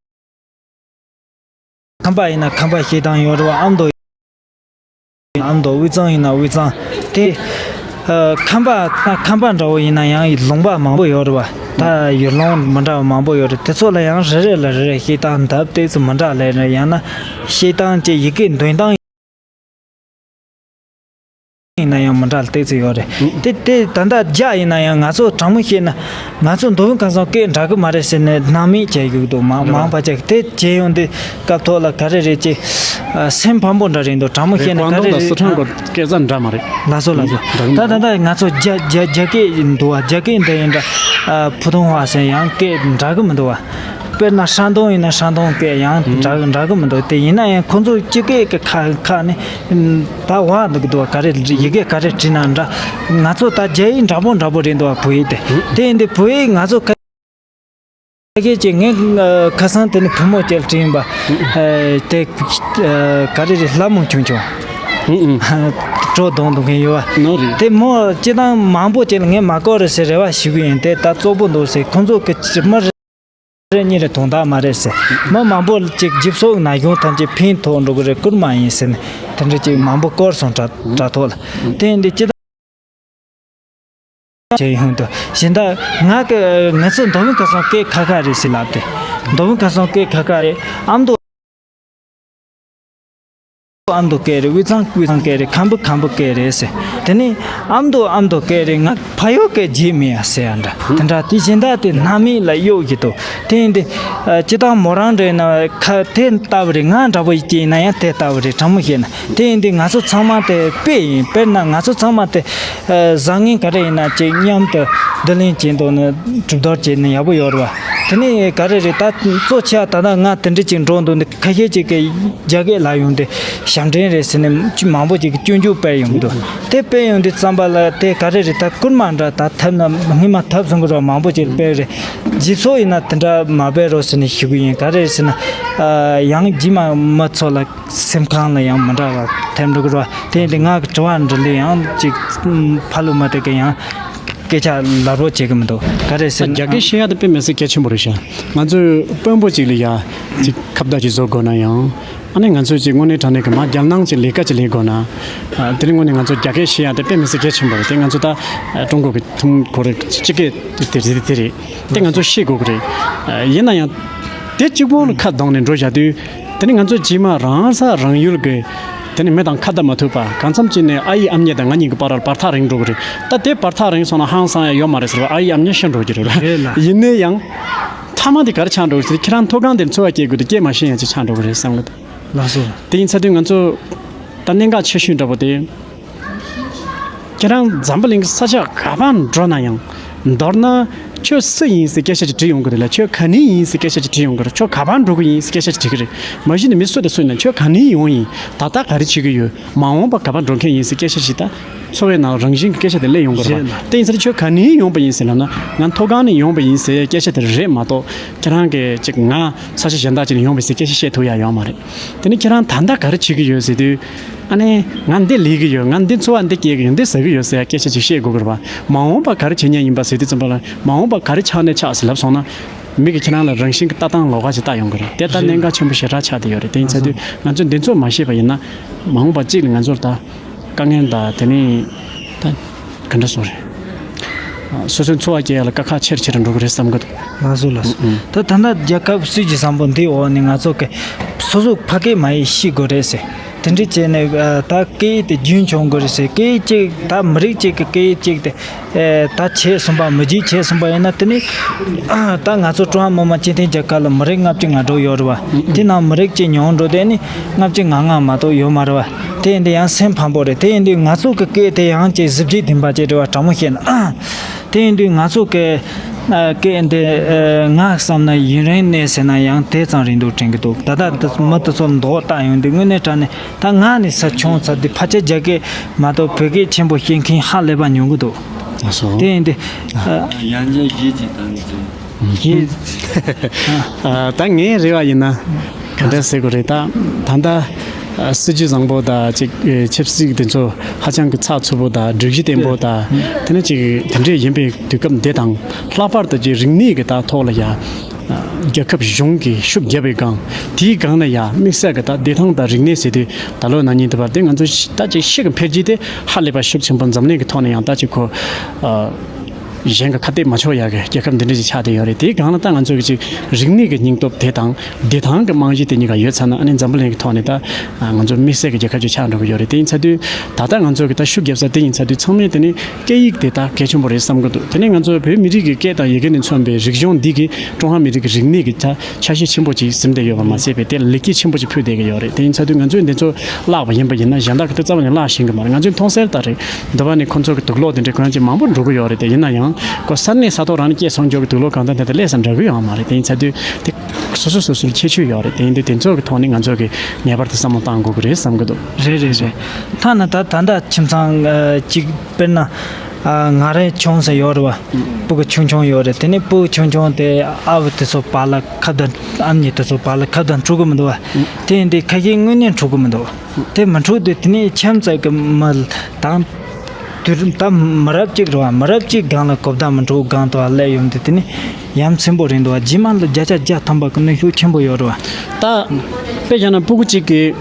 ཁམས་པ་ཡིན་ན་ཁམས་པ་བཤད་སྟངས་ཡོད་རེད་བ། ཨ་མདོ་ཡིན་ན་ཨ་མདོ། དབུས་གཙང་ཡིན་ན་དབུས་གཙང་། དེ་ཨ་ཁམས་པ་ད་ཁམས་པ་འདྲ་བོ་ཡིན་ན་ཡང་ལུང་པ་མང་པོ་ཡོད་རེད་བ། ད་ཡུལ་ལུང་མི་འདྲ་བ་མང་པོ་ཡོད་རེད། དེ་ཚོ་ལ་ཡང་རེ་རེ་ལ་རེ་རེ་བཤད་སྟངས་འདབ་ཏོག་ཙམ་མི་འདྲ་ལས་རེད། ཡང་ན་བཤད་སྟངས་ཀྱི་ཡི་གེ་འདོན་སྟངས་ཡིན་ན་ཡང་མི་འདྲ་ལ་ཏོག་ཙམ་ཡོད་རེད། ཨུ། དེ་དེ་ད་ལྟ་རྒྱ་ཡིན་ན་ཡང་ང་ཚོ་དྲང་མོ་བཤད་ན་ང་ཚོ་མདོ་དབུས་ཁམས་གསུམ་སྐད་འདྲ་གི་མ་རེད་ཟེར་ནས་སྣང་མེད་བྱས་ཡོད་འདུག་མང་མང་པ་ཅིག་དེ་བྱས་ཡོང་དུས་སྐབས་ཐོག་ལ་ག་རེ་རེད་ཅེ། ཨ། སེམས་ཕམ་པོ་འདྲ་རེད་འདུག་དྲང་མོ་བཤད་ན་ག་རེ་རེད། སི་ཁྲོན་གྱི་སྐད་ཆ་འདྲ་མ་རེད། ལགས་སོ་ལགས་སོ། འདྲ་གི་མ་ད་ད་ལྟ་ང་ཚོ་རྒྱ་རྒྱ་རྒྱ་སྐད་འདུག་བ། རྒྱ་སྐད་འདི་ཡིན་འདྲ། ཨ། ཕུ་ཐུང་བ་ཟེར་ཡང་སྐད་འདྲ་གི་མི་འདུག་བ། དཔེར་ན་ཧྲན་ཏུང་ཡིན་ན་ཧྲན་ཏུང་སྐད་ཡང་འདྲ་འདྲ་གི་མི་འདུག་དེ་ཡིན་ན་ཡང་ཁོང་ཚོ་སྤྱི་སྐད་ཀྱི་ཁ་ཁ་ནས་ད་བ་འདུག་གི་འདུག་ག་རེ་ཡི་གེ་ག་རེ་བྲིས་ན་འདྲ། ང་ཚོ་ད་རྒྱ་ཡིག་འདྲ་པོ་འདྲ་པོ་རེད་འདུག་བོད་ཡིག་དེ། དེ་ཡིན་དུས་བོད་ཡིག་ང་ཚོ་ཁ་སྐད་ཀྱི་ངས་ཁ་སང་དེ་ནི་བུ་མོ་ཅིག་ལ་བྲིས་ཡིན་པ། དེ་ག་རེ་རེད། ལྷ་མོ་ཆུང་ཆུང་། གྲོ་བསྡད་འདུག་མཁན་ཡོད་བ། ནོ་རེད། དེ་མོ་སྤྱི་བཏང་མང་པོ་ཅིག་ལ་ངས་མ་བསྐུར་རེད་ཟེར་རེ་བ་ཞུ་གི་ཡིན། དེ་ད་བཙོག་པོ་འདུག་ཟེར། ཁོང་ཚོ་གི་མི་རེ་རེ་གཉིས་རེ་དོན་དག་མ་རེད་ཟེར། མི་མང་པོ་ཅིག་ཇིབ་སོགས་ན་གཞུང་ཐམས་ཅད་ཕན་ཐོགས་འགྲོ་གི་རེད། བསྐུར་མ་ཡིན་ཟེར་ནས་དེ་འདྲ་ཅིག་མང་པོ་བསྐུར་སོང་། དྲ་དྲ་ཐོག་ལ། དེ་ཡིན་དུས་སྤྱི་བཏང་བྱས་ཡོང་དུས་གཞན་དག་ང་གི་ང་ཚོ་མདོ་དབུས་ཁམས་གསུམ་སྐད་ཁ་ཁ་རེད་ཟེར་ལབ་སྟེ། མདོ་དབུས་ཁམས་གསུམ་སྐད་ཁ་ཁ་རེད། ཨ་མདོ་ཨ་མདོ་སྐད་རེད། དབུས་གཙང་དབུས་གཙང་སྐད་རེད། ཁམས་པ་ཁམས་པ་སྐད་རེད་ཟེར། དེ་ནས་ཨ་མདོ་ཨ་མདོ་སྐད་རེད། ང་ཕ་ཡུལ་སྐད་བརྗེད་མེད་ཡ་ཟེར་ཡ་འདྲ་དེ་འདྲ། དེ་གཞན་དག་དེ་སྣང་མེད་ལ་གཡུག་གི་འདུག་དེ་ཡིན་དུས་ཨ་སྤྱི་བཏང་མོ་རང་འདྲ་ཡིན་ན་ཁ་དེ་ལྟ་བུ་རེད། ང་འདྲ་པོ་ཅིག་ཡིན་ན་ཡང་དེ་ལྟ་བུ་རེད། དྲང་མོ་བཤད་ན། དེ་ཡིན་དུས་ང་ཚོ་ཚང་མ་དེ་དཔེ་ཡིན། དཔེར་ན་ང་ཚོ་ཚང་མ་དེ་ཨ་བཟང་ངན་ག་རེ་ཡིན་ན་ཅིག་མཉམ་དུ་བསྡུ་ལེན་བྱེད་འདུག་ནི་གྲུབ་རྡོར་བྱས་ནས་ཡག་པོ་ཡོད་རེད་བ། དེ་ནས་ག་རེ་རེད། ད་གཙོ་ཆེ་བ་ད་ལྟ་ང་དེ་འདྲ་ཅིག་འགྲོ་འདུག་འདི་ཁ་ཤས་ཅིག་གིས་རྒྱ་སྐད་ལབ་ཡོང་དུས་ཞབས་འདྲེན་རེད་ཟེར་ནས་མང་པོ་ཅིག་གིས་སྐྱོན་བརྗོད་སྤེལ་ཡོང་གི་འདུག་དེ་སྤེལ་ཡོང་དུས་ཙམ་པ་ལ་དེ་ག་རེ་རེད། ད་བསྐུར་མ་འདྲ་ད་ཐབས་ན་སྔོན་མ་ཐབས་བཟང་གི་རོགས་མང་པོ་ཅིག་སྤེལ་རེད། ཇི་སོགས་ཡིན་ན་དེ་འདྲ་མ་སྤེལ་རོགས་ཟེར་ནས་ཞུ་གི་ཡིན། ག་རེ་རེད་ཟེར་ན་ཡང་རྗེས་མ་མི་ཚོ་ལ་སེམས་ཁམས་ལ་ཡང་མི་འདྲ་བ་ཐེབས་འགྲོ་གི་རེད་བ། དེ་ཡིན་དུས་ང་གི་དྲི་བ་འདྲི་ལུགས་ཡང་ཅིག་ཕ་ལུ་མ་དེ་གི་ཡང་སྐད་ཆ་ལབ་རོགས་བྱེད་གི་མི་འདུག་ག་རེ་ཟེར་ན། རྒྱ་སྐད་ཤེས་ཡ་དེ་དཔེ་མི་སྲིད་གལ་ཆེན་པོ་རེད་ཤག་ང་ཚོས་དཔོན་པོ་ཅིག་ལ་ཡ་ཅིག་ཁ་བརྡ་ཅིག་བཟོ་དགོས་ན་ཡང་། ཨ་ནི་ང་ཚོས་ཅིག་དངོས་གནས་དྲང་གནས་ཀྱི་མ་རྒྱལ་ནང་ཅིག་ལས་ཀ་ཅིག་ལས་དགོས་ན། ཨ། དེ་རིང་དངོས་གནས་ང་ཚོ་རྒྱ་སྐད་ཤེས་ཡ་དེ་དཔེ་མི་སྲིད་གལ་ཆེན་པོ་རེད། དེ་ང་ཚོ་ད་ཀྲུང་གོ་གི་ཐུན་མོང་གི་སྤྱི་སྐད་དེ་རེད། དེ་ང་ཚོ་ཤེས་དགོས་ཀྱི་རེད། ཡིན་ན་ཡང་དེ་གཅིག་པོ་ལ་ཁ་གདངས་ནས་འགྲོ་བཞག་དུས། དེ་ནི་ང་ཚོ་རྗེས་མ་རང་ས་རང་ཡུལ་གྱི་དེ་ནི་མི་དང་ཁ་བརྡ་མ་ཐུབ་པ། གང་འཚམ་ཅིག་ནས་ཨ་ཡེ་ཨ་མྱེས་དང་ང་གཉིས་ཀྱི་བར་ལ་བར་ཐག་རིང་འགྲོ་གི་རེད། ད་དེ་བར་ཐག་རིང་སོང་ན་ཧང་སང་ཡ་ཡོད་མ་རེད་ཟེར་བ། ཨ་ཡེ་ཨ་མྱེས་ཤི་འགྲོ་གི་རེད་ལ། རེད་ལ། ཡིན་ན་ཡང་། མཐའ་མ་དེ་ག་རེ་ཆགས་འགྲོ་གི་རེད། ཁྱེད་རང་མཐོ་སྒང་དེར་འཚོ་བ་སྐྱེལ་དགོས་དུས་སྐད་མ་ཤེས་ཡ་ཅིག་ཆགས་འགྲོ་གི་རེད་བསམ་གི་འདུག་ལགས་སོ། དེ་ཡིན་ཚ་དུས་ང་ཚོ་ད་གནད་འགག་ཆེ་ཤོས་འདྲ་པོ་དེ། ཁྱེད་རང་འཛམ་བུ་གླིང་གི་ས་ཆ་ག་པར་འགྲོ་ན་ཡང་། མདོར་ན་ ཁྱོད་སུ་ཡིན་ཟེར་སྐད་ཆ་ཅིག་དྲིས་ཡོང་གི་རེད་ལ། ཁྱོད་ག་ནས་ཡིན་ཟེར་སྐད་ཆ་ཅིག་དྲིས་ཡོང་གི་རེད། ཁྱོད་ག་པར་འགྲོ་གི་ཡིན་ཟེར་སྐད་ཆ་ཅིག་དྲིས་གི་རེད། མ་གཞི་ནས་མི་སུ་དང་སུ་ཡིན་ན་ཁྱོད་ག་ནས་ཡོང་ཡིན། ད་ལྟ་ག་རེ་བྱེད་ཀྱི་ཡོད། མ་འོངས་པ་ག་པར་འགྲོ་མཁན་ཡིན་ཟེར་སྐད་ཆ་ཞིག་ད་འཚོ་བའི་ནང་རང་བཞིན་གྱི་སྐད་ཆ་དེ་སླེབས་ཡོང་གི་རེད་པ། དེ་ཡིན་ཙང་ཁྱོད་ག་ནས་ཡོང་པ་ཡིན་ཟེར་ལབ་ན། ང་མཐོ་སྒང་ནས་ཡོང་པ་ཡིན་ཟེར་སྐད་ཆ་དེ་རེད་མ་གཏོགས། ཁྱེད་རང་གིས་ཅིག་ང་ས་ཆ་གཞན་དག་ཅིག་ནས་ཡོང་པ་ཡིན་ཟེར་སྐད་ཆ་བཤད་ཐུབ་ཡ་ཡོད་མ་རེད། དེ་ནས་ཁྱེད་རང་ད་ལྟ་ག་རེ་བྱེད་ཀྱི་ཡོད་ཟེར་དུས། ཨ་ནི་ང་འདི་ལས་ཀྱི་ཡོད། ང་འདི་འཚོ་བ་འདི་སྐྱེལ་གྱི་ཡོད། འདི་ཟ་གི་ཡོད་ཟེར་སྐད་ཆ་ཅིག་བཤད་དགོས་ཀྱི་རེད་པ། མ་འོངས་པ་ག་རེ་བྱེད་མཁན་ཡིན་པ་ཟེར་དུས་ཙམ་པ་ལ། མ་འོངས་པ་ག་རེ་ཆགས་ནས་ཆགས་ཟེར་ལབ་སོང་ན། མི་གིས་ཁྱེད་རང་ལ་རང་བཞིན་གྱི་ལྟ་སྟངས་ལོགས་ཀ་ཅིག་ལྟ་ཡོང་གི་རེད། དེ་ལྟ་གནད་འགག་ཆེན་པོ་ཞེ་དྲག་ཆགས་བསྡད་ཡོད་རེད། དེ་ཡིན་ཚར་དུས་ང་ཚོས་འདི་ཚོ་མ་ཤེས་པ་ཡིན་ན། མ་འོངས་པ་གཅིག་ལ་ང་ཚོར་ད་དཀའ་ངལ་དང་། དེ་ནས་ད་ག་འདྲ་སོང་རེད། སོ་སོའི་འཚོ་བ་སྐྱེལ་ཡ་ལ་དཀའ་ཁག་ཆེ་རུ་ཆེ་རུ་འགྲོ་གི་རེད་བསམ་གི་འདུག་ལགས་སོ། ལགས་སོ། ད་ད་ལྟ་རྒྱལ་ཁབ་སྲིད་ཇུས་བཟང་པོ་འདིའི་འོག་ནས་ང་ཚོ་གི་སོ་སོ་ཕ་སྐད་མ་ཡིག་ཤེས་དགོས་རེད་ཟེར། དེ་འདྲ་བྱས་ནས་ད་སྐད་ཡིག་དེ་རྒྱུན་འཁྱོངས་དགོས་རེད་ཟེར། སྐད་ཡིག་གཅིག་ད་མི་རིགས་གཅིག་གི་སྐད་ཡིག་གཅིག་དེ་ད་བྱས་སོང་པ། མི་རྒྱུད་བྱས་སོང་པ་ཡིན་ན། དེ་ནི་ད་ང་ཚོ་ཀྲུང་ཧྭ་མི་དམངས་སྤྱི་མཐུན་རྒྱལ་ཁབ་ལ་མི་རིགས་ལྔ་བཅུ་ང་དྲུག་ཡོད་རེད་པ། དེ་ནང་མི་རིགས་གཅིག་ཉུང་འགྲོ་དེ་ནི་ལྔ་བཅུ་ང་ལྔ་མ་གཏོགས་ཡོད་མ་རེད་པ། དེ་ཡིན་དུས་ཡང་སེམས་ཕམ་པོ་རེད། དེ་ཡིན་དུས་ང་ཚོ་གི་སྐད་དེ་ཡང་ཅིག་གཟི་བརྗིད་ལྡན་པ་ཅིག་རེད་པ། དྲང་མོ་བཤད་ན། དེ་ཡིན་དུས་ང་ཚོ་གི་ཨ་སྐད་འདི་ཨ་ང་བསམ་ན་ཡུན་རིང་གནས་ཟེར་ན་ཡང་དེ་ཙམ་རིང་དུ་དྲན་གི་འདུག་ད་ལྟ་འདི་མི་དེ་ཚོ་མདོག་བལྟ་ཡོང་དུས་དངོས་གནས་དྲང་གནས་ད་ང་ནས་ས་ཆུང་ཚ་དུས་ཕལ་ཆེར་རྒྱ་སྐད་མ་གཏོགས་བོད་སྐད་ཆེན་པོ་ཤེས་མཁན་ཧ་ལས་པ་ཉུང་གི་འདུག་ཨ་སོ། དེ་ཡིན་དུས་ཨ་ཡང་བསྐྱར་རྗེས་ཀྱི་དང་འཛིན། ཡིན། ཨ་ད་ངའི་རེ་བ་ཡིན་ན་ག་འདྲ་ཟེར་དགོས་རེད། ད་ད་ལྟ་ཨ་སྲིད་ཇུས་བཟང་པོ་དང་ཅིག་ཨེ་ཆབ་སྲིད་དེ་ཚོ་ཧ་ཅང་གི་ཚགས་ཚུད་པོ་དང་། སྒྲིག་གཞི་བརྟན་པོ་དང་། དེ་ནས་ཅིག་དེ་འདྲས་ཡིན་པའི་དུས་སྐབས་འདི་དང་། ལྷག་པར་དུ་ཅིག་རིག་གནས་ཀྱི་ད་ཐོག་ལ་ཡ་ཨ་རྒྱལ་ཁབ་གཞུང་གིས་ཤུགས་བརྒྱབ་པའི་སྒང་། དེའི་སྒང་ནས་ཡ་དམིགས་བསལ་གྱི་ད་བདེ་ཐང་དང་རིག་གནས་ཟེར་དུས། ད་ལོ་ན་ནིང་དུ་བར་དེ་ང་ཚོ་ད་ཅིག་ཤི་གི་འཕེལ་རྒྱས་དེ་ཧ་ལས་པ་ཤུགས་ཆེན་པོ། འཛམ་གླིང་གི་ཐོག་ནས་ཡང་ད་ཅིག་ཁོ་ཨ་གཞན་གྱི་ཁ་གཏད་མ་ཆོག་ཡག་གི་རྒྱལ་ཁབ་འདི་འདྲ་ཞིག་ཆགས་བསྡད་ཡོད་རེད། དེའི་སྒང་ལ་ད་ང་ཚོ་གི་ཅིག་རིག་གནས་ཀྱི་སྙིང་སྟོབས་དེ་དང་བདེ་ཐང་གི་རྨང་གཞི་དེ་གཉིས་ཀ་ཡོད་ཚར་ན། ཨ་ནི་འཛམ་བུ་གླིང་གི་ཐོག་ནས་ད་ང་ཚོ་དམིགས་བསལ་གྱི་རྒྱལ་ཁབ་ཅིག་ཆགས་འགྲོ་གི་ཡོད་རེད། དེ་ཡིན་ཚར་དུས་ད་ལྟ་ང་ཚོ་གི་ད་ཤུགས་རྒྱབ་ས་དེ་ཡིན་ཚར་དུས། ཚང་མས་དེ་ནི་སྐད་ཡིག་དེ་ད་གལ་ཆེན་པོ་རེད་བསམ་གི་འདུག་དེ་ནས་ང་ཚོ་བོད་མི་རིགས་ཀྱི་སྐད་དང་ཡི་གེ་ནས་མཚོན་པའི་རིག་གཞུང་འདི་གིས་ཀྲུང་ཧྭ་མི་རིགས་ཀྱི་རིག་གནས་ཀྱི་ཆ་ཆ་ཤས་ཆེན་པོ་ཅིག་ཟིན་བསྡད་ཡོད་པ་མ་ཟད་པའི་དེ་ལ་ལེགས་སྐྱེས་ཆེན་པོ་ཅིག་ཕུལ་བསྡད་ཀྱི་ཡོད་རེད། དེ་ཡིན་ཚར་དུས་ང་ཚོས་འདི་ཚོ་བརླག་པ་ཡིན་པ་ཡིན་ན། གཞན་དག་གིས་དེ་རྩ་བ་ནས་བརླག་ཤེས་ཀྱི་མ་རེད། ང་ཚོས་མཐོང་གསལ་ལྟར་རེད། འདི་བ་ནས་ཁོ་ཚོ་གི་དུག་སློག་དེ་འདྲའི་ཁོ་རང་ཅིག་མང་པོ་འགྲོ་གི་ཡོད་རེད། དེ་ཡིན་ན་ཡང་ཁོ་ས་གནས་ས་ཐོག་རང་ནས་སྐྱེལ་སོང་འཇོག་གི་དུག་སློག་གང་ལྟར་དེ་དང་ལྷག་ཙམ་འདྲ་གི་ཡོད་མ་རེད། དེ་ཡིན་ཚར་དུས་དེ་སོ་སོ་སོ་སོར་ཁྱད་ཆོས་ཡོད་རེད། དེ་ཡིན་དུས་དེ་ཚོ་གི་ཐོག་ནས་ང་ཚོ་གི་ངེས་པར་དུ་བསམ་བློ་གཏང་དགོས་ཀྱི་རེད་བསམ་གི་འདུག་རེད་རེད་རེད། ཐ་ན་ད་ད་ལྟ་ཁྱིམ་ཚང་ཨ་གཅིག་དཔེར་ན། ཨ་ང་རའི་ཆུང་ས་ཡོད་རེད་བ། སྤུ་གུ་ཆུང་ཆུང་ཡོད་རེད། དེ་ནས་སྤུ་གུ་ཆུང་ཆུང་དེ་ཨ་བུ་དེ་ཚོ་བར་ལ་ཁ་བརྡ། ཨ་མྱེས་དེ་ཚོ་བར་ལ་ཁ་བརྡ་འགྲོ་གི་མི་འདུག་བ། དེ་ཡིན་དུས་ཁ་ཤས་དངོས་གནས་འགྲོ་གི་མི་འདུག་བ། དེ་མི་འགྲོ་དུས་དེ་ནས་ཁྱིམ་ཚང་གི་མི་དང་དུས་རིམ་ད་མི་རབས་གཅིག་རེད་བ། མི་རབས་གཅིག་སྒང་ལ་གོ་བརྡ་མི་འགྲོ་སྒང་དུ་སླེབས་ཡོང་དུས་དེ་ནས་ཡ་མཚན་པོ་རེད་འདུག་བ། རྗེས་མ་ལ་བརྒྱ་ཆ་བརྒྱ་ཐམ་པ་གི་གནོན་ཤུགས་ཆེན་པོ་ཡོད་རེད་བ། ད་དཔེ་བཞག་ན་སྤུ་གུ་གཅིག་གིས་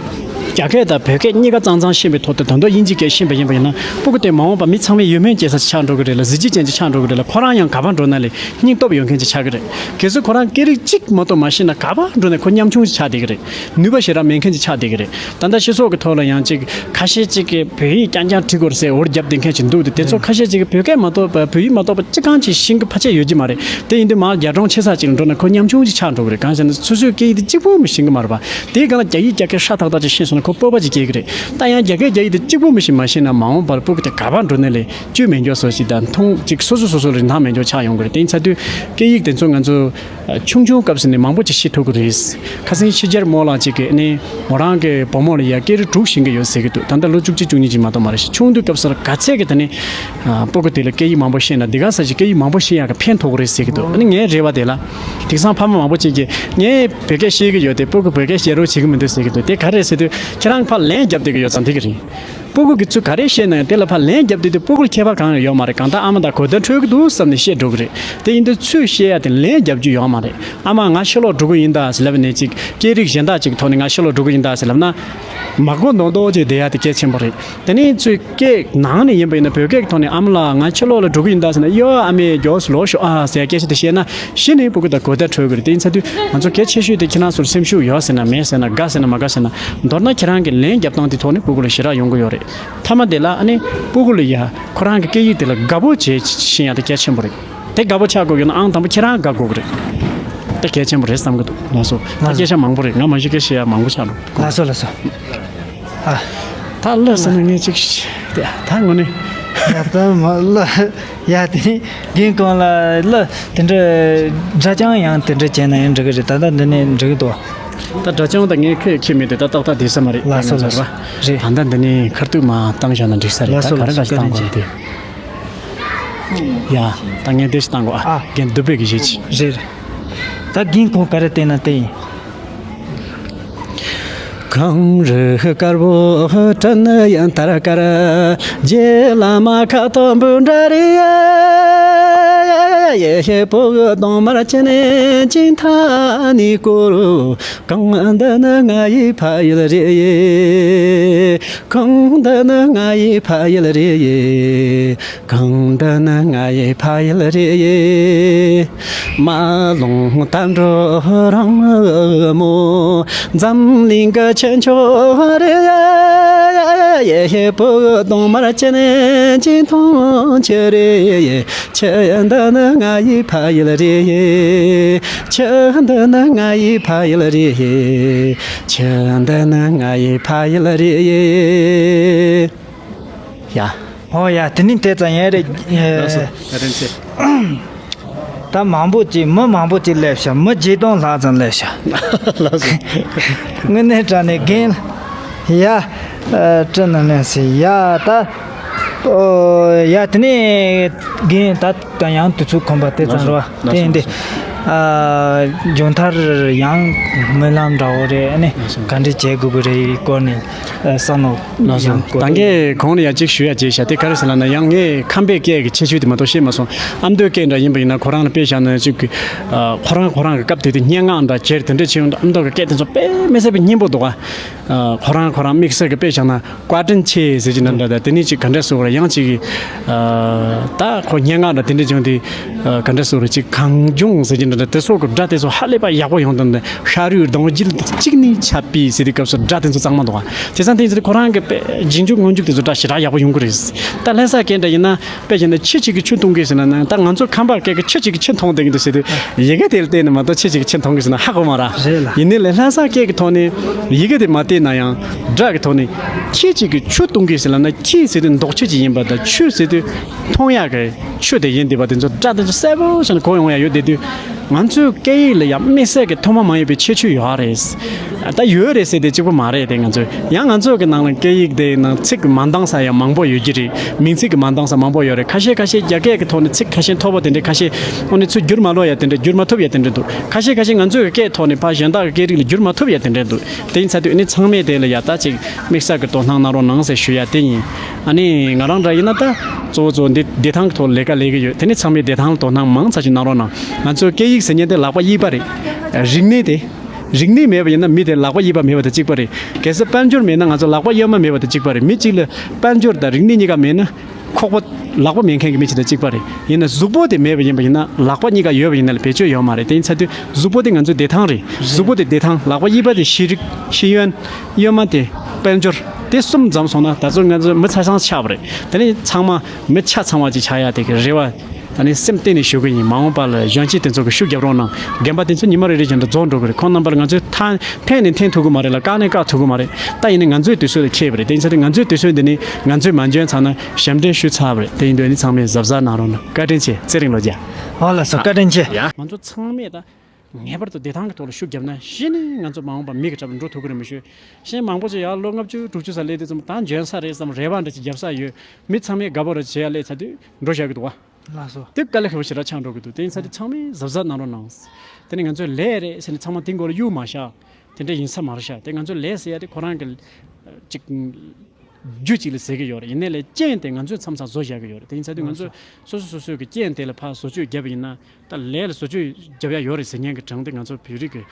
རྒྱ་སྐད་དང་བོད་སྐད་གཉིས་ཀ་གཙང་གཙང་ཤེས་པའི་ཐོག་ཏུ། ད་དུང་དབྱིན་ཇིའི་སྐད་ཤེས་པ་ཡིན་པ་ཡིན་ན། སྤུ་གུ་དེ་མ་འོངས་པ་མི་ཚང་མས་ཡིད་སྨོན་སྐྱེ་ས་ཞིག་ཆགས་འགྲོ་གི་རེད་ལ། གཟི་བརྗིད་ཅན་ཅིག་ཆགས་འགྲོ་གི་རེད་ལ། ཁོ་རང་ཡང་ག་པར་འགྲོ་ན་ལས་སྙིང་སྟོབས་ཡོད་མཁན་ཅིག་ཆགས་ཀྱི་རེད། གལ་སྲིད་ཁོ་རང་སྐད་རིགས་གཅིག་མ་གཏོགས་མ་ཤེས་ན་ག་པར་འགྲོ་ནས་ཁོ་ཉམ་ཆུང་ཅིག་ཆགས་བསྡད་ཀྱི་རེད། ནུས་པ་ཞེ་དྲག་མེད་མཁན་ཅིག་ཆགས་བསྡད་ཀྱི་རེད། ད་ལྟ་སྤྱི་ཚོགས་ཀྱི་ཐོག་ལ་ཡང་ཅིག་ཁ་ཤས་ཅིག་གིས་བོད་ཡིག་རྐྱང་རྐྱང་འབྲི་དགོས་རེད་ཟེར་འོར་རྒྱབ་བསྡད་མཁན་ཅིག་འདུག་སྟེ། དེ་ཚོ་ཁ་ཤས་ཅིག་གིས་བོད་སྐད་མ་གཏོགས་པ། བོད་ཡིག་མ་གཏོགས་པ་ཅི་གང་ཅིག་ཤེས་ཀྱི་ཕལ་ཆེར་ཡོད་ཀྱི་མ་རེད། དེ་ཡིན་དུས་མར་རྒྱ་གྲོང་ཆེ་ས་ཅིག་ལ་འགྲོ་ན་ཁོ་ཉམ་ཆུང་ཅིག་ཆགས་འགྲོ་གི་རེད། གང་ཟེར་ན་སོ་སོའི་སྐད་ཡིག་དེ་གཅིག་པུ་མི་ཤེས་ཀྱི་མ་རེད་པ། དེའི་སྒང་ལ་རྒྱ་ཡིག་རྒྱ་སྐད་ཧྲ་ཐག་ཐག་ཅིག་ཤེས་སོང་ན་ཁོ་སྤོབས་པ་ཅིག་སྐྱེ་གི་རེད། ད་ཡང་རྒྱ་སྐད་རྒྱ་ཡིག་དེ་གཅིག་པུ་མི་ཤེས། མ་ཤེས་ན་མ་འོངས་པར་སྤུ་གུ་དེ་ག་པར་འགྲོ་ནས་ལས་བཅོས་མེད་འགྱོ་བཟོ་ཞིག་དང་། མཐོང་ཅིག་སོ་སོ་སོ་སོ་ལ་རིན་ཐང་མེད་འགྱོ་ཆགས་ཡོང་གི་རེད། དེ་ཡིན་ཚར་དུས་སྐད་ཡིག་དེ་ཚོ་ང་ཚོ་ཆུང་ཆུང་སྐབས་སུ་ནས་མང་པོ་ཅིག་ཤེས་ཐུབ་ཀྱི་རེད། ཁ་སང་ཕྱི་རྒྱལ་རྨོ་ལགས་ཅིག་གིས་ནི་མོ་རང་གི་བུ་མོ་ལ་ཡ་སྐད་རིགས་དྲུག་ཤེས་ཀྱི་ཡོད་ཟེར་གྱི་འདུག་ད་ལྟ་ལོ་བཅུ་གཅིག་བཅུ་གཉིས་ཅིག་མ་གཏོགས་མ་རེད། ཆུང་དུས་སྐབས་སུ་ག་ཚད་ཀྱི་ད་ནི་ཨ་སྤུ་གུ་དེ་ལ་སྐད་ཡིག་མང་པོ་ཤེས་ན་འདི་ག་ས་ཅིག་སྐད་ཡིག་མང་པོ་ཤེས་ཡག་གི་ཕན་ཐོགས་ཀྱི་རེད་ཟེར་གྱི་འདུག་ཨ་ནི་ངའི་རེ་བ་དེ་ལ། དེང་སང་ཕ་མ་མང་པོ་ཅིག་གིས་ངས་བོད་སྐད་ཤེས་ཀྱི་ཡོད་དེ་སྤུ་གུ་བོད་སྐད་བཤད་རོགས་བྱེད་ཀྱི་མི་འདུག་ཟེར་གྱི་འདུག་དེ་ག་རེད་ཟེར་དུས་ཁྱེད་རང་ཕར་ལན་རྒྱབ་བསྡད་ཀྱི་ཡོད་ཙང་འགྲིག་གི་རེད། སྤུ་གུ་གིས་ཚུར་ག་རེ་བཤད་ན་ཡང་དེ་ལ་ཕར་ལན་རྒྱབ་བསྡད་དུས་སྤུ་གུ་ལ་ཁྱད་པར་གང་ཡང་ཡོད་མ་རེད། གང་ལྟར་ཨ་མ་དང་གོ་བརྡ་འཕྲོད་ཀྱི་འདུག་བསམ་ནས་བཤད་འགྲོ་གི་རེད། དེ་ཡིན་དུས་ཚུར་བཤད་ཡ་དེ་ལན་རྒྱབ་རྒྱུ་ཡོད་མ་རེད། ཨ་མ་ང་ཕྱི་ལོགས་འགྲོ་གི་ཡིན་ད་ཟེར་ལབ་ནས་ཅིག་སྐད་རིགས་གཞན་དག་ཅིག་གི་ཐོག་ནས་ང་ཕྱི་ལོགས་འགྲོ་གི་ཡིན་ད་ཟེར་ལབ་ན། མ་གོ་མདོག་མདོག་ཅིག་བསྡད་ཡ་དེ་གལ་ཆེན་པོ་རེད། དེ་ནས་ཚུར་སྐད་ནང་ནས་ཡིན་པ་ཡིན་ན་བོད་སྐད་ཀྱི་ཐོག་ནས་ཨ་མ་ལགས་ང་ཕྱི་ལོགས་ལ་འགྲོ་གི་ཡིན་ད་ཟེར་ན། ཡོ་ཨ་མའི་མགྱོགས་སུ་ལོག་ཤོག་ཨ་ཟེར་སྐད་ཆ་དེ་བཤད་ན་གཞི་ནས་སྤུ་གུ་དང་གོ་བརྡ་འཕྲོད་ཀྱི་རེད། དེ་ཡིན་ཚར་དུས་ང་ཚོ་གལ་ཆེ་ཤོས་དེ་ཁྱེད་རང་ཚོར་སེམས་ཤུགས་ཡོད་ཟེར་ན་མེད་ཟེར་ན་དགའ་ཟེར་ན་མ་དགའ་ཟེར་ན། མདོར་ན་ཁྱེད་རང་གི་ལན་རྒྱབ་སྟངས་དེ་ཐོག་ནས་སྤུ་གུ་ལ་ཞེ་དྲག་ཡོང་གི་ཡོད་རེད། མཐའ་མ་དེ་ལ་ཨ་ནི་སྤུ་གུ་ལ་ཡ་ཁོ་རང་གི་སྐད་ཡིག་དེ་ལ་དགའ་པོ་བྱེད་ཤེས་ཡ་དེ་གལ་ཆེན་པོ་རེད། དེ་དགའ་པོ་ཆགས་དགོས་ཀྱི་ན་ཨང་དང་པོ་ཁྱེད་རང་དགའ་དགོས་ཀྱི་རེད། དེ་གལ་ཆེན་པོ་རེད་བསམ་གྱི་འདུག་ལགས་སོ། ད་སྐད་ཆ་མང་པོ་རེད། ང་མ་གཞི་སྐད་བཤད་ཡ་མང་པོ་ཆགས་འགྲོ། ལགས་སོ་ལགས་སོ། ཨ། ད་ལགས་སོ་ན་ངས་ཅིག་ད་དངོས་གནས་ ཡ་ད་མ་ལ་ཡ་དེ་ནི་རྒན་གང་ལ་ལ་དེ་འདྲ་སྒྲ་རྐྱང་ཡང་དེ་འདྲ་བྱས་ན་ཡང་འགྲིག་གི་རེད། ད་ལྟ་འདི་ནས་འགྲིག་གི་འདུག་ད་སྒྲ་རྐྱང་ད་ངས་ཁས་ཁྱེར་མེད་དེ་ད་ཏག་ཏག་བསྡད་ས་མ་རེད། ལགས་སོ་ད་ང་ལགས་སོ་ཚོར་བ་རེད། ད་ལྟ་འདི་ནས་ཁ་ཐུག་མ་བཏང་བཞག་ན་འགྲིག་ས་རེད། ལགས་ད་སོ་ག་རེ་ལགས་སོ་ག་ཞིག་བཏང་བཀའ་དྲིན་དགོས་ཆེ། དེ་ཡ་ད་ངས་དེ་ཞིག་བཏང་དགོས་ཨ། ཨ་རྒན་འདུག་པའི་གི་ཞིག་ཅིག་རེད། ད་རྒན་ཁོང་ག་རེ་བལྟས་ན་དེ་ཡིན། གངས་རི་དཀར་པོ་སྤྲིན་ཡང་དར་དཀར། རྗེ་བླ་མ་ཁ་དོག་འབུམ་འདྲ་རེད། ཡེ་ཤེས་ཕོ་གདོང་དམར་ཅན་ཅིང་ཐ་ནི་སྐོར། གངས་འདི་ནི་ང་ཡི་ཕ་ཡུལ་རེད། གངས་འདི་ནི་ང་ཡི་ཕ་ཡུལ་རེད། གངས་འདི་ནི་ང་ཡི་ཕ་ཡུལ་རེད། རྨ་ཀླུང་དར་འགྲོ་རང་མོ། འཛམ་གླིང་གི་ཆོས་མཆོག་རེད། ཡེ་ཤེས་ཕོ་གདོང་དམར་ཅན་ཅིང་མཐོང་ཆེ་རེད། ཆོས་འདི་ནི་ང་ཡི་ཕ་ཡུལ་རེད། ཆོས་འདི་ནི་ང་ཡི་ཕ་ཡུལ་རེད། ཆོས་འདི་ནི་ང་ཡི་ཕ་ཡུལ་རེད། ཡ། ཨོ་ཡ་དེ་ནི་དེ་ཙམ་ཡིན་རེད། ལགས་སོ་བཀའ་དྲིན་ཆེ། ད་མང་པོ་ཅིག་མི་མང་པོ་ཅིག་སླེབས་ཤག་མི་བརྒྱད་སྟོང་ལྷག་ཙམ་སླེབས་ཤག་ལགས་སོ། དངོས་གནས་དྲང་གནས་རྒན་ཡ། ཨ་སྤྲིན་ནང་ནས་ཟེར་ཡ་ད། ཨོ་ཡ་དེ་ནས་རྒན་ད་ད་ཡང་དུས་ཚོད་ཁོམ་པ་དེ་ཙམ་རེད་བ། ལགས་སོ་དེ་ཡིན་ཏེ། ལགས་སོ། ཨ་མཇུག་མཐར་ཡང་སྨོན་ལམ་འདྲ་བོ་རེད། ཨ་ནི་ལགས་སོ། ག་འདྲ་བྱེད་དགོས་ཀྱི་རེད་སྐོར་ནས་ཨ་བསམ་བློ་ལགས་སོ། ཡང་བཀོད། ད་ངས་གོང་ལ་ཡང་གཅིག་ཞུ་ཡ་བྱས་ཤག་དེ་ག་རེ་ཟེར་ལབ་ན་ཡང་ངས་ཁམས་པའི་སྐད་ཀྱི་ཁྱད་ཆོས་དེ་མ་གཏོགས་ཤེས་མ་སོང་། ཨ་མདོའི་སྐད་འདྲ་ཡིན་པ་ཡིན་ན་ཁོ་རང་ལ་དཔེ་བཞག་ན་ཅིག་གི་ཨ་ཁོ་རང་ཁོ་རང་གི་སྐབས་དེ་དུས་སྙན་ངག་འདྲ་བྱས་དེ་འདྲ་བྱས་ཡོང་དུས་ཨ་མདོ་གི་སྐད་དེ་ཚོ་དཔེ་མི་སྲིད་པའི་སྙན་པོ་འདུག་ཨ། ཁོ་རང་ཁོ་རང་དམིགས་བསལ་གྱི་དཔེ་བཞག་ན། བཀའ་དྲིན་ཆེ་ཟེར་གྱི་འདྲ་འདྲ་དང་དེ་ནས་ཅིག་ག་འདྲ་ཟེར་བ་རེད། ཡང་ཅིག་གིས་ཨ་ད་ཁོ་སྙན་ངག་འདྲ་དེ་འདྲ་བྱུང་དུས་ཨ་ག་འདྲ་ཟེར་བ་རེད། ཅིག་གངས་ལྗོངས་ཟེར་གྱི་འདྲ་འདྲ་དེ་སོགས་ཀྱི་སྒྲ་དེ་ཚོ་ཧ་ལས་པ་ཡག་པོ་ཡོང་དང་། ཤ་རུས་གདོང་རྒྱུད་གཅིག་ནི་ཆད་པའི་ཟེར་དུས་སྐབས་སུ་སྒྲ་དེ་ཚོ་གཙང་མ་འདུག་ག་དེ་ཙང་དེ་ཚོ་ཁོ་རང་གི་དཔེ་རྗེས་འཇུག་སྔོན་འཇུག་དེ་ཚོ་སྒྲ་ཞེ་དྲག་ཡག་པོ་ཡོང་གི་རེད། ད་ལྷ་ས་སྐད་འདྲ་ཡིན་ན་དཔེ་བྱས་ན་ཁྱི་གཅིག་གིས་ཆུ་འཐུང་གི་ཟེར་ན་ནང་ད་ང་ཚོ་ཁམས་པ་སྐད་ཀྱི་ཁྱི་གཅིག་གིས་ཆུ་འཐུང་བསྡད་ཀྱི་འདུག་ཟེར་དུས་ཡི་གེ་དེ་ལ་བལྟས་ནས་མ་གཏོགས་ཁྱི་གཅིག་གིས་ཆུ་འཐུང་གི་ཟེར་ན་ཧ་གོ་མ་ར། རེད་ལ། ཡིན་ནའི་ལས་ལྷ་ས་སྐད་ཀྱི་ཐོག་ནས་ཡི་གེ་དེ་མ་བལྟས་ན་ཡང་སྒྲ་གི་ཐོག་ནས་ཁྱི་གཅིག་གིས་ཆུ་འཐུང་གི་ཟེར་ལབ་ན་ཁྱི་ཟེར་དུས་འདོགས་ཆུ་གཅིག་ཡིན་པ་དང་ཆུ་ཟེར་དུས་འཐུང་ཡག་གི་ཆུ་དེ་ཡིན་བསྡད་པ་དེ་ཚོ་སྒྲ་དེ་ཚོ་གསལ་པོ་བྱས་ནས་གོ་ཡོང་ཡ་ཡོད་བསྡད་དུས། ང་ཚོའི་སྐད་ཡིག་ལ་ཡང་དམིགས་བསལ་གྱི་ཐོག་མ་མ་ཡིན་པའི་ཁྱད་ཆོས་ཡོད་རེད། ད་ཡོད་རེད་ཟེར་དེ་གཅིག་པོ་མ་རེད་དེ། ང་ཚོས་ཡང་ང་ཚོ་གི་ནང་ལ་སྐད་ཡིག་དེའི་ནང་ཚིག་གི་མ་འདང་ས་ཡང་མང་པོ་ཡོད་ཀྱི་རེད། མིང་ཚིག་གི་མ་འདང་ས་མང་པོ་ཡོད་རེད། ཁ་ཤས་ཁ་ཤས་རྒྱ་སྐད་ཀྱི་ཐོག་ནས་ཚིག་ཁ་ཤས་མཐོ་པོ་དེ་འདྲས། ཁ་ཤས་ཨོ་ནི་ཚུར་བསྒྱུར་མ་ལོག་ཡ་དེ་འདྲས། བསྒྱུར་མ་ཐུབ་ཡ་དེ་འདྲས་འདུག་ཁ་ཤས་ཁ་ཤས་ང་ཚོའི་སྐད་ཐོག་ནས་ཕར་གཞན་དག་གི་སྐད་རིགས་ལ་བསྒྱུར་མ་ཐུབ་ཡ་དེ་འདྲས་འདུག་དེ་ཡིན་ཚ་དུས་ཨ་ནི་ཚང་མས་དེ་ལ་ཡ་ད་ཅིག་དམིགས་བསལ་གྱི་དོ་སྣང་གནང་རོགས་གནང་ཟེར་ཞུ་ཡ་དེ་ཡིན། ཨ་ནི་ང་རང་འདྲ་ཡིན་ན་ད་གཙོ་བོ་གཙོ་བོ་འདི་བདེ་ཐང་གི་ཐོག་ལས་ཀ་ལས་ཀྱི་ཡོད། དེ་ནི་ཚང་མས་བདེ་ཐང་ལ་དོ་སྣང་མང་ཙམ་ཞིག་གནང་རོགས་གནང་། ང་ཚོའི་སྐད་ཡིག་ཟེར་མཁན་དེ་ལག་པ་གཡས་པ་རེད། རིག་གནས་དེ། རིག་གནས་མེད་པ་ཡིན་ན་མི་དེ་ལག་པ་གཡས་པ་མེད་པ་དང་གཅིག་པ་རེད། གལ་སྲིད་དཔལ་འབྱོར་མེད་ན་ང་ཚོ་ལག་པ་གཡོན་མ་མེད་པ་དང་གཅིག་པ་རེད། མི་གཅིག་ལ་དཔལ་འབྱོར་དང་རིག་གནས་གཉིས་ཀ་མེད་ན་ཁོག་པ་ལག་པ་མེད་མཁན་གྱི་མི་གཅིག་དང་གཅིག་པ་རེད། ཡིན་ན་གཟུགས་པོ་དེ་མེད་པ་ཡིན་པ་ཡིན་ན་ལག་པ་གཉིས་ཀ་ཡོད་པ་ཡིན་ན་ལ་བེད་སྤྱོད་ཡོད་མ་རེད། དེ་ཡིན་ཚ་དུས་གཟུགས་པོ་དེ་ང་ཚོའི་བདེ་ཐང་རེད། གཟུགས་པོ་དེ་བདེ་ཐང་། ལག་པ་གཡས་པ་དེ་ཤེས་རིག་ཤེས་ཡོན། གཡོན་མ་དེ་དཔལ་འབྱོར། དེ་གསུམ་འཛོམས་སོང་ན་ད་ཚོད་ང་ཚོ་མི་ཆ་ཚང་ཆགས་པ་རེད། དེ་ནས་ཚང་མ་མི་ཆ་ཚང་བ་ཅིག་ཆགས་ཡ་དེ་གི་རེ་བ་ད་ནི་སེམས་གཏིང་ནས་ཞུ་གི་ཡིན། མ་འོངས་པ་ལ་གཞོན་སྐྱེས་དེ་ཚོ་གི་ཤུགས་རྒྱབ་རོགས་གནང་། རྒན་པ་དེ་ཚོ་ཉི་མ་རེ་རེ་བཞིན་དུ་རྫོགས་འགྲོ་གི་རེད། ཁོང་རྣམ་པ་ལ་ང་ཚོས་ཐ་འཐེན་ནས་འཐེན་ཐུབ་གི་མ་རེད་ལ། བཀག་ནས་བཀག་ཐུབ་གི་མ་རེད་ལ། ད་ཡིན་ནའི་ང་ཚོའི་དུས་ཚོད་ལ་འཁེལ་བ་རེད། དེ་ཡིན་ཚེ་ང་ཚོའི་དུས་ཚོད་འདི་ནི་ང་ཚོས་མ་འཇོན་ཚར་ན་ཞབས་འདྲེན་ཞུས་ཚར་བ་རེད། དེ་ཡིན་དུས་ཨ་ནི་ཚང་མས་གཟབ་གཟབ་གནང་རོགས་གནང་། བཀའ་དྲིན་ཆེ། ཚེ་རིང་ལོ་བརྒྱ། ཨོ་ལགས་སོ། བཀའ་དྲིན་ཆེ། ཡ། ང་ཚོ་ཚང་མས་ད་ངེས་པར་དུ་བདེ་ཐང་གི་ཐོག་ལ་ཤུགས་བརྒྱབ་ན་གཞི་ནས་ང་ཚོ་མ་འོངས་པ་མི་གི་གྲས་ལ་འགྲོ་ཐུབ་ཀྱི་རེད་མི་ཤོད། གཞན་མང་པོ་ཅིག་ཡར་ལོ་ལྔ་བཅུ་དྲུག་ཅུ་ཙམ་སླེབས་དུས་ཙམ་ད་འཇོན་ས་རེད་བསམ་རེ་བ་འདྲ་ཅིག་བརྒྱབ་ས་ཡོད། མི་ཚང་མས་དགའ་པོ་རེ་བྱེད་ཡ་སླེབས་ཚར་དུས་འགྲོ་བཞག་གི་འདུག་བ། ལགས་སོ། དེ་དཀའ་ལས་ཁག་པོ་ཞེ་དྲག་ཆགས་འགྲོ་གི་འདུག་དེ་ཡིན་ས་དེ་ཚང་མས་གཟབ་གཟབ་གནང་རོགས་གནང་། དེ་ནས་ང་ཚོས་ལས་རེད་ཟེར་ནས་ཚང་མ་དེ་མགོ་ལ་གཡུག་མ་བཞག་དེ་འདྲ་ཡིན་ས་མ་རེད་ཤག་དེ་ང་ཚོས་ལས་ཟེར་ཡ་དེ་ཁོ་རང་གི་ཅིག་རྒྱུ་གཅིག་ལ་ཟེར་གི་ཡོད་རེད། ཡིན་ནའི་ལས་རྐྱེན་དེ་ང་ཚོས་མཚམས་མཚམས་བཟོ་བཞག་གི་ཡོད་རེད། དེ་ཡིན་ས་དུས་ང་ཚོས་སོ་སོ་སོ་སོའི་གི་རྐྱེན་དེ་ལ་ཕར་བཟོ་བཅོས་བརྒྱབ་པ་ཡིན་ན། ད་ལས་ལ་བཟོ་བཅོས་བརྒྱབ་ཡ་ཡོད་རེད་ཟེར་མཁན་གྱི་གྲངས་དེ་ང་ཚོ་བོད་རིགས་ཀྱི་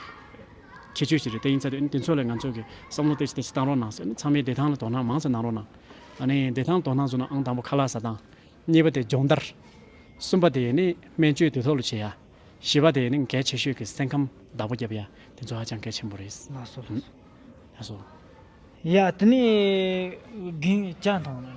ཁྱད་ཆོས་ཤིག་རེད། དེ་ཡིན་ཚ་དུས་ཨ་ནི་དེ་ཚོ་ལ་ང་ཚོ་གི་བསམ་བློ་ཏོག་ཙམ་ཏོག་ཙམ་བཏང་རོགས་གནང་ཟེར་ནས། ཚང་མས་བདེ་ཐང་ལ་དོ་སྣང་མང་ཙམ་གནང་རོགས་གནང་། ཨ་ནི་བདེ་ཐང་དོ་སྣང་བཟོ་ན་ཨང་དང་པོ་ཁ་ལག་ཟ་སྟངས། གཉིས་པ་དེ་སྦྱོང་བརྡར། གསུམ་པ་དེ་ནི་སྨན་བཅོས་དུས་ཐོག་ལ་བྱེད་ཡ། བཞི་པ་དེ་ནི་གལ་ཆེ་ཤོས་ཀྱི་སེམས་ཁམས་བདག་པོ་རྒྱབ་ཡ། དེ་ཚོ་ཧ་ཅང་གལ་ཆེན་པོ་རེད། ལགས་སོ། ཨུམ། ལགས་སོ། ཡ་དེ་ནས་རྒན་ཇ་འཐུང་ན།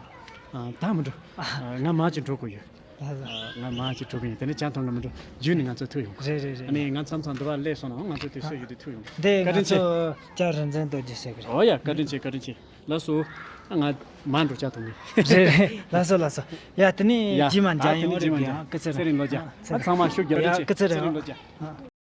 ཨ་ད་མི་འགྲོ། ཨ་ང་མར་ཅིག་འགྲོ་དགོས་ཡོད། ལགས་སོ། ཨ་ང་མར་ཅིག་འགྲོ་གི་ཡིན། དེ་ནས་ཇ་འཐུང་གི་མི་འགྲོ། རྒྱུན་ནས་ང་ཚོ་ཐུག་ཡོང་གི། རེད་རེད་རེད། ཨ་ནི་ང་མཚམས་མཚམས་འདི་པར་སླེབས་སོང་ན་ང་ཚོ་དུས་ཚོད་ཡོད་དུས་ཐུག་ཡོང་། འདི་བཀའ་དྲིན་ཆེ། ང་ཚོ་ཇ་རིན་ཆེན་རྡོ་རྗེ་ཟེར་གི་རེད། ཨོ་ཡ་བཀའ་དྲིན་ཆེ། བཀའ་དྲིན་ཆེ། ལགས་སོ། ང་མ་འགྲོ་ཆ་ཐུབ་ནི། རེད་རེད། ལགས་སོ་ལགས་སོ། ཡ་དེ་ནས་ཡ། རྗེས་མ་མཇལ་ཡོང་། རེད་ཀྱི་ཡ། སྐུ་ཚེ་རིང་། ཚེ་རིང་ལོ་བརྒྱ། ཨ། ཚང་མ་ཤུགས་རྒྱབ་རོགས་བྱེད། ཡ། སྐུ་ཚེ་རིང་། ཚེ་རིང་ལོ་བརྒྱ། ཨ།